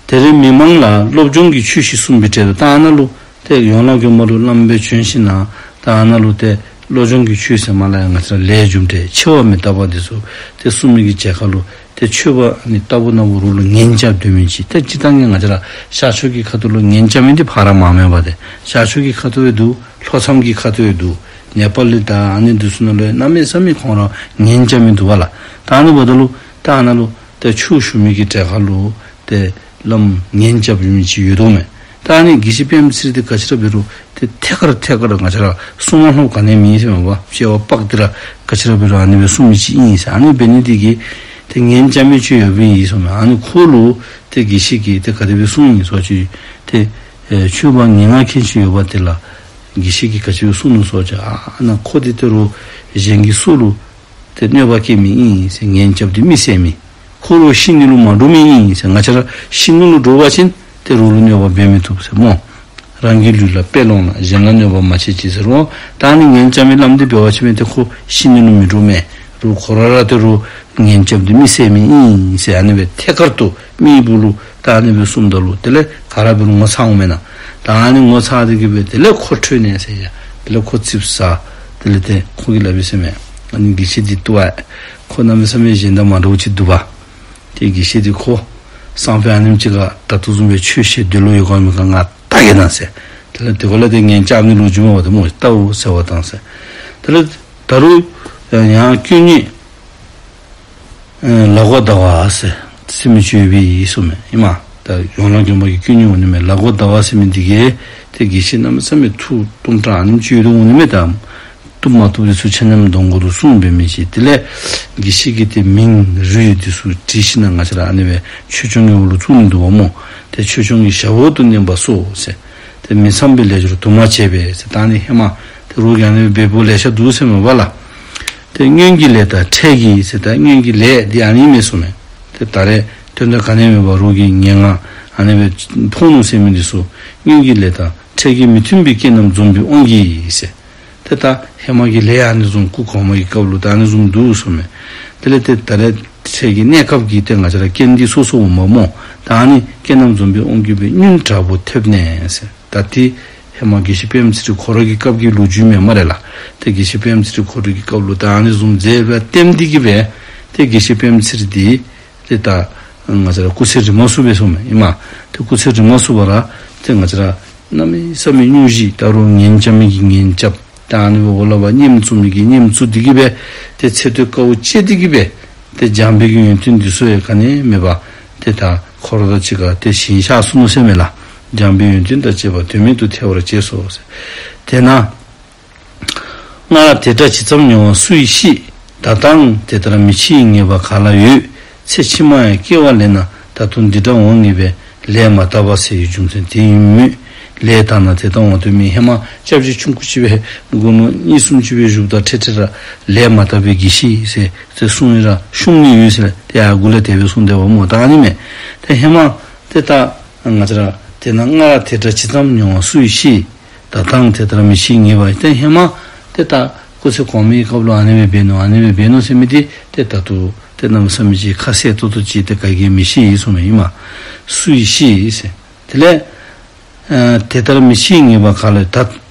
དེ་ལས་མི་མང་ལ་སློབ་སྦྱོང་གི་ཆོས་ཤིག་གསུངས་པའི་གྲལ་དུ་ད་ཨ་ནཱ་ལུ་ཏེ་ཡང་ལགས་དགོན་པ་ལུ་བླམ་སྦེ་བྱོན་ཞིནམ་ལས་ད་ཨ་ནཱ་ལུ་ཏེ་སློབ་སྦྱོང་གི་ཆོས་ཟེར་མ་ལ་ཡ་ང་བཅས་ར་ལས་རྒྱུ་འབྲས་ཆེ་བ་མི་རྟག་པ་འདི་ཚུ་ཏེ་གསུངས་མི་གི་མཇལ་ཁ་ལུ་ཏེ་ཆོས་པ་ཨ་ནི་རྟག་བུ་ན་བུ་རོགས་ལུ་ངན་རྐྱབ་སྡོད་མི་ཅིག་ཏེ་སྤྱིར་བཏང་གི་ང་བཅས་ར་ཤར་ཕྱོགས་ཀྱི་ཁ་ཐུག་ལུ་ངན་རྐྱབ་མི་འདི་ཕར་ར་མང་མས་པ། ཏེ་ཤར་ཕྱོགས་ཀྱི་ཁ་ཐུག་ཡང་འདུག། ལྷོ་མཚམས་ཀྱི་ཁ་ཐུག་ཡང་འདུག། ནེ་པཱལ་ལི་དང་ཨ་ནི་འདི་ཚུ་ནང་ལུ་ཡང་གནམ་མེད་ས་མེད་ཁོང་ར་ངན་རྐྱབ་མི་འདུག་པ་ལགས། ད་ཨ་ནི་འབདཝ་ད་ལུ་ད་ཨ་ནཱ་ལུ་ཏེ་ཆོས་ཞུ་མི་གི་གྲལ་ཁར་ལུ་ཏེ་བླམ་ངན་རྐྱབ་ཡོད་མི་ཅིག་ཡོད་དོ་མས། ད་ཨ་ནི་དགེ་བཤེས་པདྨ་ཚེ་རིང་འདི་ག་ཅི་ར་འབད་རུང་ཏེ་ཐད་ཀར་ཐད་ཀར་ང་བཅས་ར་གསུང་མ་ལྷོད་ག་ནི་མེད་ཟེར་མས་པ། དཔྱལ་བ་དཔག་སྟེ་ར་ག་ཅི་ར་འབད་རུང་ཨ་ནི་སྦེ་གསུང་མི་ཅིག་ཨིན་ཟེར། ཨ་ནི་འབད་ནི་འདི་གིས་ཏེ་ངན་རྐྱབ་མི་ཅིག་ཡོདཔ་ཨིན་ཟེར་མས། ཨ་ནི་ཁོ་ལུ་ཏེ་དགེ་བཤེས་ཀྱིས་ཏེ་ག་དེ་སྦེ་གསུངས་ཡི་ཟེར་བ་ཅིན་ཏེ་ཨེ་ཆོས་པ་ངན་སྔགས་མཁན་ཅིག་ཡོད་པ་དེ་ལ་དགེ་བཤེས་ཀྱིས་ག་ཅི་སྦེ་གསུངས་ནུག་ཟེར་བ་ཅིན་ཨ་ཨ་ནཱ་ཁོ་འདི་ད་རུང་གཞན་གྱི་སྲོག་ལུ་ཏེ་གནོད་པ་བཀལ་མི་ཨིན་ཟེར། ངན་རྐྱབ་སྟེ་མི་བསད་མི། ཁོ་ར་ཤི་ནི་ལུ་མ་འདྲོག་མི་ཨིན་ཟེར། ང་བཅས་ར་ཤི་ནི་ལུ་འདྲོག་པ་ཅིན་ཏེ་རོགས་ལུ་གནོད་པ་འབད་མི་བཏུབ་ཟེར་སྨོ། རང་གི་ལུས་ལ་དཔེ་ལོངས་ལ། གཞན་ལ་གནོད་པ་མ་བྱེད་ཅིག་ཟེར་རུང་ད་ཨ་ནི་ངན་རྐྱབ་མི་བླམ་འདི་འབད་བ་ཅིན་ཏེ་ཁོ་ཤི་ནི་ལུ་མི་འདྲོག་མས། རོགས་ཁོ་ར་ར་ཏེ་རོགས་ངན་རྐྱབ་སྟེ་མི་བསད་མི་ཨིན་ཟེར། ཨ་ནི་སྦེ་ཐད་ཀར་དུ་མི་བུ་ལུ་ད་ཨ་ནི་སྦེ་གསུངམ་ད་ལུ་དེ་ལས་ག་ར་འབད་རུང་ངོ་ཚ་འོང་མེན་ན། ད་ཨ་ནི་ངོ་ཚ་སྟེ་གི་སྦེ་དེ་ལས་ཁོ་ཁྲོས་ནས་ཟེར་ཡ། དེ་ལས་ཁོ་ཙིགཔ་ཟ། དེ་ལས་ཏེ་ཁོ་གིས་སླབ་ཡི་ཟེར་མས། ཨ་ནི་དགེ་བཤེས་འདི་ལྟོས་ཨ། ཁོ་གནམ་མེད་ས་མེད་གཞན་དང་མ་འདྲཝ་ཅིག་འདུག་པ། ཏེ་དགེ་བཤེས་འདི་ཁོ་སང་ཕོད་ཨ་ནེམ་ཅིག་ཁར་ད་ལྟོ་བཟུམ་སྦེ་ཆོས་བཤད་སྡོད་ལོང་ཡོད་ག་མེད་ག་ང་བལྟ་གེ་ན་ཟེར། དེ་ལས་དེ་ཁར་ལས་ཏེ་ངན་རྐྱབ་ནི་ལོ་རྒྱུས་མས་པ། ཏེ་སྨོ་བལྟཝ་ཟེར་བ་དང་ཟེར། དེ་ལས་ད་རུང་ཡང་དཀོན་གཉེར་ཨེ་ལ་གོ་ཟླ་བ་ཟེར་ཟེར་མི་ཅིག་ཡོདཔ་ཨིན་ཟེར་མས། ཨིན་མས། ད་ཡང་ལགས་དགོན་པ་གི་དཀོན་གཉེར་འོང་ནི་མས། ལ་གོ་ཟླ་བ་ཟེར་མི་འདི་གིས་ཏེ་དགེ་བཤེས་གནམ་མེད་ས་མེད་ཐུགས་གཏུམ་དྲགས་ཨ་ནེམ་ཅིག་ཡོད་དོ་འོང་ནི་མས། ད་བཏུབ་མ་བཏུབ་འདི་ཚུ་ཆ་མཉམ་གདོང་ཁ་ལུ་གསུངས་འབད་མི་ཅིག། དེ་ལས་དགེ་བཤེས་ཀྱིས་ཏེ་མིང་རུས་འདི་ཚུ་བྲིས་ཞིནམ་ལས་ང་བཅས་ར་ཨ་ནི་སྦེ་ཆོས་སྐྱོང་གི་འོག་ལུ་བཙུགས་ནི་འདུག་པ་སྨོ། ཏེ་ཆོས་སྐྱོང་གི་ཞབས་འོག་ཏུ་མནན་པ་སོགས་ཟེར། ཏེ་མི་ཚངས་པའི་ལས་སྦྱོར་དུ་མ་བྱས་པས་ཟེར། ད་ཨ་ནི་ཧེ་མ་ཏེ་རོགས་ཀྱིས་ཨ་ནི་སྦེ་འབདཝ་ལེ་ཤ་འདུག་ཟེར་མས་པ་ལགས། ཏེ་སྔོན་གྱི་ལས་དང་འཕྲལ་གྱི་ཟེར། ད་སྔོན་གྱི་ལས་འདི་ཨ་ནི་མས་གསུངས་མས། ཏེ་ད་རེས་དོན་དག་ག་ནི་མེད་པར་རོགས་ཀྱི་ངན་སྔགས་ཨ་ནི་སྦེ་ཕོག་ནུག་ཟེར་མི་འདི་ཚུ་སྔོན་གྱི་ལས་དང་འཕྲལ་གྱི་མི་མཐུན་པའི་རྐྱེན་རྣམས་འཛོམས་པའི་དབང་གིས་ཟེར། ཏེ་ད་ཧེ་མ་གི་ལས་ཨ་ནི་བཟུམ་སྐུ་གོང་མ་གི་སྐབས་ལུ་ད་ཨ་ནི་བཟུམ་འདུག་གསུངས་མས། དེ་ལས་ཏེ་ད་རེས་འཕྲལ་གྱི་གནས་སྐབས་ཀྱི་ཏེ་ང་བཅས་ར་རྐྱེན་འདི་སོ་སོ་འོངམ་མས་སྨོ། ད་ཨ་ནི་རྐྱེན་རྣམས་འཛོམས་པའི་དབང་གིས་སྦེ་སྙུན་དྲག་པོ་ཐེབས་ནས་ཟེར། ད་ཏེ་ཧེ་མ་དགེ་བཤེས་པདྨ་ཚེ་རིང་ཁོ་ར་གི་སྐབས་ཀྱི་ལོ་རྒྱུས་མས་སྨ་རེ་ལགས། ཏེ་དགེ་བཤེས་པདྨ་ཚེ་རིང་ཁོ་ར་གི་སྐབས་ལུ་ད་ཨ་ནི་བཟུམ་མཛད་པ་ལྟདམོ་འདི་གིས་སྦེ་ཏེ་དགེ་བཤེས་པདྨ་ཚེ་རིང་འདི་ཏེ་ད་ང་བཅས་ར་སྐུ་ཚེ་རིང་མ་སོང་པས་གསུངས་མས་ཨིན་མས། ཏེ་སྐུ་ཚེ་རིང་མ་སོང་བར་ཏེ་ང་བཅས་ར་གནམ་མེད་ས་མེད་སྙུང་གཞི་ད་རུང་ངན་རྐྱབ་མི་གིས་ངན་རྐྱབ། ད་ཨ་ནི་སྦེ་འོག་ལུ་བ་ཉེམ་བཙུགས་མི་གིས་ཉེམ་བཙུགས་འདི་གིས་སྦེ་ཏེ་ཚེ་སྟོད་དཀའ་བ་སྤྱད་འདི་གིས་སྦེ་ཏེ་སྦྱངས་པའི་གི་ཡོན་ཏན་འདི་ཚུ་ཡང་ག་ནི་མེད་པར་ཏེ་ད་འཁོར་དང་གཅིག་ཁར་ཏེ་ཞེན་ཆགས་སོ་ནུག་ཟེར་མས་ལགས། སྦྱངས་པའི་ཡོན་ཏན་དང་བཅས་པ་དོན་མེད་དུ་ཐལ་བར་བྱས་སོ་ཟེར། དེས་ན་སྔར་དེ་འདྲ་ཇི་ཙམ་མྱོང་བ་སུ་ཡིས་ཤེས། ད་ལྟའང་དེ་ལྟར་མི་འཆི་ངེས་པ་ག་ལ་ཡོད། ཚེ་ཕྱི་མ་ཡང་སྐྱེ་བ་ལེན་ན་ད་དུང་འདི་འདྲ་འོང་ངེས་པའི་ལས་མ་དག་པ་ཟེར་བའི་རྒྱུ་མཚན་དེ་ཨིན་མོད། ལས་དག་ན་དེ་ལྟར་འོང་དོ་མི་ཧེ་མ་སྐྱབས་རྗེ་ཆུང་ཀུ་ཅིག་སྦེ་དགུང་ལོ་གཉིས་གསུམ་ཅིག་སྦེ་བཞུགསཔ་ད་ཁྲིད་ཁྲིད་ར་ལས་མ་དག་པའི་དགེ་བཤེས་ཟེར་ཏེ་གསུངས་ཡི་ར་ཤོང་ནི་ཡོད་ཟེར་ཏེ་ཨ་གུ་ལས་དེ་སྦེ་གསུངས་དེ་བ་སྨོ། ད་ཨ་ནི་མས། ཏེ་ཧེ་མ་ཏེ་ད་ང་བཅས་ར་དེས་ན་སྔར་དེ་འདྲ་ཇི་ཙམ་མྱོང་བ་སུ་ཡིས་ཤེས། ད་ལྟའང་དེ་ལྟར་མི་འཆི་ངེས་པ། ཏེ་ཧེ་མ་ཏེ་ད་སྐུ་ཚེ་གོང་མའི་སྐབས་ལུ་ཨ་ནི་སྦེ་འབད་ནུག་ཨ་ནི་སྦེ་འབད་ནུག་ཟེར་མི་འདི་ཏེ་ད་ལྟོ་ཏེ་གནམ་མེད་ས་མེད་ཅིག་ཁ་གསལ་ཏོག་ཏོ་ཅིག་ཏེ་ག་གིས་མི་ཤེས་ཡི་གསུངས་མས་ཨིན་མས། སུ་ཡིས་ཤེས་ཟེར། དེ་ལས་ཨ་དེ་ལྟར་མི་འཆི་ངེས་པ་ག་ལ་ཡོད། ད་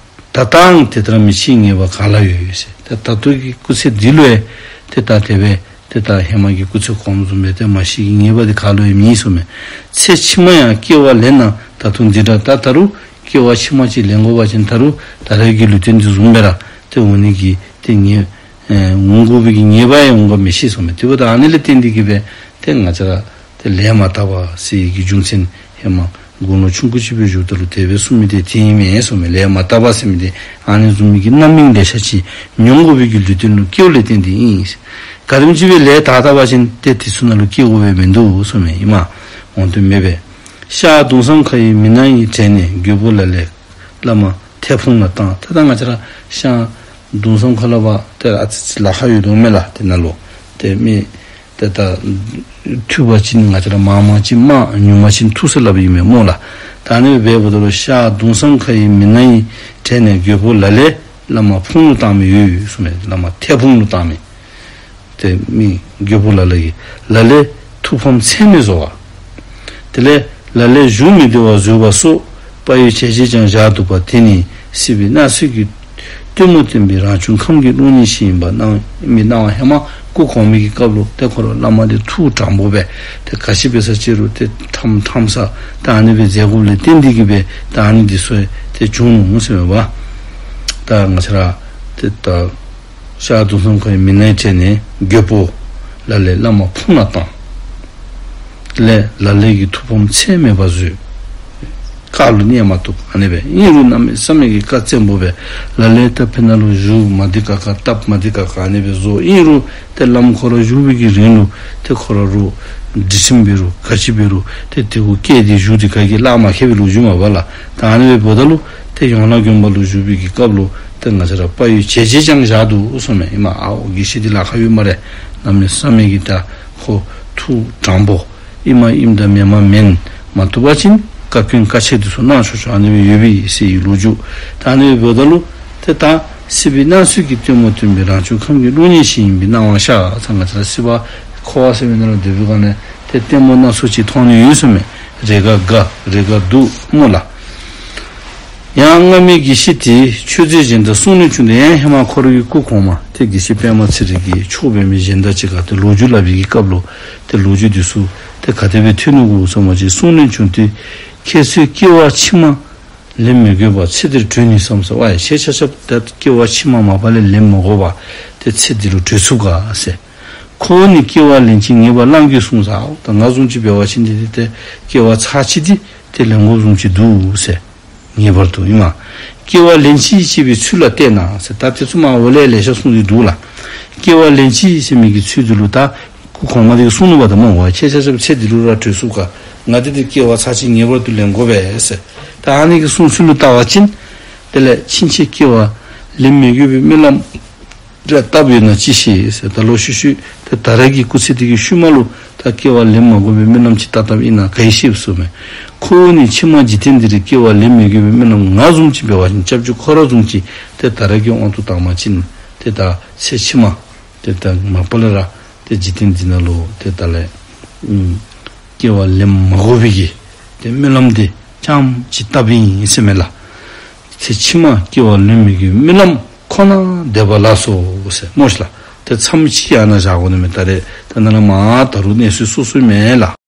ད་ལྟའང་དེ་ལྟར་མི་འཆི་ངེས་པ་ག་ལ་ཡོད་ཟེར། ད་ད་ལྟོ་གི་སྐུ་ཚེ་འདི་ལུ་ཡང་ཏེ་ད་དེ་སྦེ་ཏེ་ད་ཧེ་མ་གི་སྐུ་ཚེ་གོངམ་བཟུམ་སྦེ་ཏེ་མ་ཤི་ནི་ངེས་པ་འདི་ག་ལུ་ཡང་མེད་གསུངས་མས། ཚེ་ཕྱི་མ་ཡང་སྐྱེ་བ་ལེན་ན་ད་དུང་འདི་འདྲ། ད་ད་རུང་སྐྱེ་བ་ཕྱི་མ་ཅིག་ལེན་དགོ་པ་ཅིན་ད་རུང་ད་རེས་ཀྱི་ལུས་རྟེན་འདི་བཟུམ་སྦེ་ར་ཏེ་འོང་ནི་གི་ཏེ་ངེས་ཨེ་འོང་དགོ་པའི་གི་ངེས་པ་ཡང་འོང་ག་མི་ཤེས་གསུངས་མས། དེ་འབདཝ་ད་ཨ་ནི་ལས་བརྟེན་ཏེ་གིས་སྦེ་ཏེ་ང་བཅས་ར་ཏེ་ལས་མ་དག་པ་ཟེར་བའི་གི་རྒྱུ་མཚན་ཧེ་མ་དགུང་ལོ་ཆུང་ཀུ་ཅིག་སྦེ་བཞུགསཔ་ད་ལུ་དེ་སྦེ་གསུངས་མི་འདི་དེ་ཨིན་མས་གསུངས་མས། ལས་མ་དག་པ་ཟེར་མི་འདི་ཨ་ནི་བཟུམ་མའི་གི་རྣམ་སྨིན་ལེ་ཤ་ཅིག་མྱོང་དགོ་པའི་གི་ལུས་རྟེན་ལུ་སྐྱེཝ་ལས་བརྟེན་ཏེ་ཨིན། ག་དེམ་ཅིག་སྦེ་ལས་དག་དག་པ་ཅིན་ཏེ་དེ་ཚུ་ནང་ལུ་སྐྱེ་དགོ་པའི་མིན་འདུག་གསུངས་མས་ཨིན་མས། འོང་དོན་མེད་པས། ཤར་གདུང་བསམ་མཁའ་ཡི་མི་སྣ་ཡི་གྲས་ནས་རྒོད་པོ་ལ་ལས་བླ་མ་ཐལ་ཕུང་ལ་བཏང་། ད་ལྟ་ང་བཅས་ར་ཤར་གདུང་བསམ་མཁའ་ལུ་བ་ཏེ་ཨ་ཙི་ཙི་ལཱ་ཁག་ཡོད་དོ་མས་ལགས། དེ་ནང་ལུ་ཏེ་མི་ཏེ་ད་ཐུབ་པ་ཅིན་ང་བཅས་ར་མང་མང་ཅིག་མང་ཉུང་མང་ཅིག་ཐུབ་ཟེར་སླབ་ཨིན་མས་སྨོ་ལགས། ད་ཨ་ནི་སྦེ་འབདཝ་ད་ལུ་ཤར་གདུང་བསམ་མཁའ་ཡི་མི་སྣ་ཡི་གྲས་ནས་རྒོད་པོ་ལ་ལས་བླ་མ་ཕུང་ལུ་བཏང་མི་ཡོད་གསུངས་མས། བླ་མ་ཐལ་ཕུང་ལུ་བཏང་མི་ཏེ་མི་རྒོད་པོ་ལ་ལ་གིས་ལ་ལས་ཐུགས་ཕམ་ཚད་མེད་བཟོ་བ། དེ་ལས་ལ་ལས་བཞུགས་མི་བདེ་བ་བཟོས་པ་སོགས་དཔའ་བོའི་བྱས་རྗེས་ཀྱང་བཞག་འདུག་པ། དེ་ནི་སྲིད་པའི་སྣང་ཚུལ་གྱིས་སྟོན་མོ་སྟོན་པའི་རང་བྱུང་ཁམས་ཀྱི་བློ་ཉིད་ཞིག་ཡིན་པ་སྣང་མི་སྣང་བ། ཧེ་མ་སྐུ་གོང་མའི་གི་སྐབས་ལུ་ཏེ་ཁོ་ར་བླ་མ་འདི་ཐུགས་དྲང་པོ་སྦེ་ཏེ་ག་ཅི་འབད་ས་ཅི་རུང་ཏེ་ཕྲང་ཕྲང་ས་ད་ཨ་ནི་སྦེ་མཛད་དགོཔ་ལས་བརྟེན་ཏེ་གིས་སྦེ་ད་ཨ་ནི་འདི་ཚུ་ཏེ་བྱུང་ནུག་ཟེར་མས་པ། ད་ང་བཅས་ར་ཏེ་ད་ཤར་གདུང་བསམ་མཁའ་ཡི་མི་སྣའི་གྲས་ནས་རྒོད་པོ་ལ་ལས་བླ་མ་ཕུང་ལུ་བཏང་། ལས་ལ་ལས་ཀྱི་ཐུགས་ཕམ་ཚད་མེད་པ་བཟོས། བཀའ་ལུ་གནས་མ་བཏུབ། ཨ་ནི་སྦེ་ཨིན་རུང་གནམ་མེད་ས་མེད་ཀྱི་བཀའ་བཙན་པོ་སྦེ་ལ་ལས་ད་ཕི་ནང་ལུ་བཞུགས་མ་བདེ་ཁག་ཁ་སྟབས་མ་བདེ་ཁག་ཁ་ཨ་ནི་སྦེ་བཟོ། ཨིན་རུང་ཏེ་བླམ་ཁོ་ར་བཞུགས་པའི་གི་རིང་ལུ་ཏེ་ཁོ་ར་རུང་སྒྲིག་ཁྲིམས་འབད་རུང་ག་ཅི་འབད་རུང་ཏེ་དེ་གུ་བཀལ་ཏེ་བཞུགས་ཏེ་ག་གིས་གླགས་མ་ཁེལ་བའི་ལོ་རྒྱུས་མས་པ་ལགས། ད་ཨ་ནི་སྦེ་འབདཝ་ད་ལུ་ཏེ་ཡང་ལ་དགོན་པ་ལུ་བཞུགས་པའི་གི་སྐབས་ལུ་ཏེ་ང་བཅས་ར་དཔའ་བོའི་བྱས་རྗེས་ཀྱང་བཞག་འདུག་གསུངས་མས། ཨིན་མས། ཨའོ་དགེ་བཤེས་འདི་ལཱ་ཁག་ཡོད་སྨ་རེ། གནམ་མེད་ས་མེད་ཀྱི་ད་ཁོ་ཐུགས་དྲང་པོ་ཨིནམ་ཨིནམ་དང་མེནམ་མེན་མ་བཏུབ་པ་ཅིན་བཀའ་བཀྱོན་བཀའ་ཆད་འདི་ཚུ་གནང་ཆོག་ཆོག་ཨ་ནི་སྦེ་ཡོད་པས་ཟེར་བའི་ལོ་རྒྱུས། ད་ཨ་ནི་སྦེ་འབདཝ་ད་ལུ་ཏེ་ད་སྲིད་པའི་སྣང་ཚུལ་གྱིས་སྟོན་མོ་སྟོན་པའི་རང་བྱུང་ཁམས་ཀྱི་བློ་ཉིད་ཞིག་ཡིན་པའི་སྣང་བ་ཤར། ད་ང་བཅས་ར་སྲིད་པ་འཁོར་བ་ཟེར་མི་ནང་ལུ་སྡོད་པའི་སྒང་ལས་ཏེ་ལྟད་མོ་སྣ་ཚོགས་ཅིག་མཐོང་ནི་ཡོད་གསུངས་མས། རེ་འགའ་དགའ་རེ་འགའ་སྡུག་སྨོ་ལགས། ཡང་སྔ་མའི་དགེ་བཤེས་དེས་ཆོས་མཛད་གཞན་དག་གསུང་ནས་བྱུང་སྟེ། ཡང་ཧེ་མ་ཁོ་རའི་གི་སྐུ་གོང་མ་ཏེ་དགེ་བཤེས་པདྨ་ཚེ་རིང་གིས་ཆོས་འབད་མི་གཞན་དག་ཅིག་ཁར་ཏེ་ལོ་རྒྱུས་སླབ་པའི་གི་སྐབས་ལུ་ཏེ་ལོ་རྒྱུས་འདི་ཚུ་ཏེ་ག་དེ་སྦེ་ཐོན་ནུག་གོ་ཟེར་བ་ཅིན་གསུང་ནས་བྱུང་སྟེ། ཁྱེད་ཚོས་སྐྱེ་བ་ཕྱི་མ་ལེན་མི་དགོས་པར་ཚེ་འདིར་གྲོལ་ནུས་སམ་ཟེར། ཝའི་ཁྱེད་ཆ་ཁྱབ་ད་སྐྱེ་བ་ཕྱི་མ་མ་པ་ལས་ལེན་མི་དགོ་པར་ཏེ་ཚེ་འདི་ལུ་གྲོལ་ཚུགས་ག་ཟེར། ཁོ་བོ་ནི་སྐྱེ་བ་ལེན་ཕྱིར་ངེས་པར་བླང་དགོས་གསུངས་ཟེར། ད་ང་བཟུམ་ཅིག་འབད་བ་ཅིན་ཏེ་ཏེ་སྐྱེ་བ་ཚར་གཅིག་འདི་ཏེ་ལེན་དགོཔ་བཟུམ་ཅིག་འདུག་ཟེར། ངེས་པར་དུ་ཨིན་མས། སྐྱེ་བ་ལེན་ཕྱིར་ཅེས་པའི་ཚུལ་ལ་བལྟས་ན་ཟེར། ད་དེ་ཚུ་མར་འོག་ལས་ལེ་ཤ་གསུངས་ཏེ་འདུག་ལགས། སྐྱེ་བ་ལེན་ཕྱིར་ཟེར་མི་གི་ཚུལ་འདི་ལུ་ད་སྐུ་གོང་མ་འདི་གིས་གསུངས་ནུག་པ་ད་སྨོ། ཝའི་ཁྱེད་ཆ་ཁྱབ་ཚེ་འདི་ལུ་ར་གྲོལ་ཚུགས་ག། ང་འདི་ཏེ་སྐྱེ་བ་ཚར་གཅིག་ངེས་པར་དུ་ལེན་དགོ་པས་ཟེར། ད་ཨ་ནི་གི་གསུང་ཚུལ་ལུ་བལྟ་བ་ཅིན་དེ་ལས་ཕྱིན་ཆད་སྐྱེ་བ་ལེན་མི་དགོས་པའི་སྨོན་ལམ་ རེ་བཏབ་ཡོད་ན་ཅི་ཤེས་ཟེར། ད་ལོག་ཤུལ་ཤུལ་ཏེ་ད་རེས་ཀྱི་སྐུ་ཚེ་འདི་གི་ཤུལ་མ་ལུ་ད་སྐྱེ་བ་ལེན་མ་དགོ་པའི་སྨོན་ལམ་ཅིག་བཏབ་བཏབ་ཨིན་ན་ག་ཡེ་ཤེས་གསུངམ་མས། ཁོ་བོ་ནི་ཕྱི་མ་འཇིག་རྟེན་འདི་རུ་སྐྱེ་བ་ལེན་མི་དགོ་པའི་སྨོན་ལམ་ང་བཟུམ་ཅིག་འབད་བ་ཅིན་སྐྱབས་རྗེ་ཁོ་ར་བཟུམ་ཅིག་ཏེ་ད་རེས་ཀྱི་དབང་དུ་བཏང་བ་ཅིན་ཏེ་ད་ཚེ་ཕྱི་མ་ཏེ་ད་མ་པ་ལས་ར་ཏེ་འཇིག་རྟེན་འདི་ནང་ལུ་ཏེ་ད་ལས་ཨུམ་སྐྱེ་བ་ལེན་མ་དགོ་པའི་གི་ཏེ་སྨོན་ལམ་འདི་རྐྱངམ་ཅིག་བཏབ་ཨིན་ཟེར་མས་ལགས། ཚེ་ཕྱི་མ་སྐྱེ་བ་ལེན་མི་དགོ་པའི་སྨོན་ལམ་ཁོ་ན་འདེབས་པ་ལགས་སོ་ཟེར་སྨོ་ཤིག་ལགས། ཏེ་མཚམས་ཅིག་ཨ་ནཱ་བཞག་དགོ་ནི་མས། ད་རེས་ད་ནཱ་ལས་མར་ད་རུང་གནས་ཚུལ་སོ་སོ་མས་ལགས།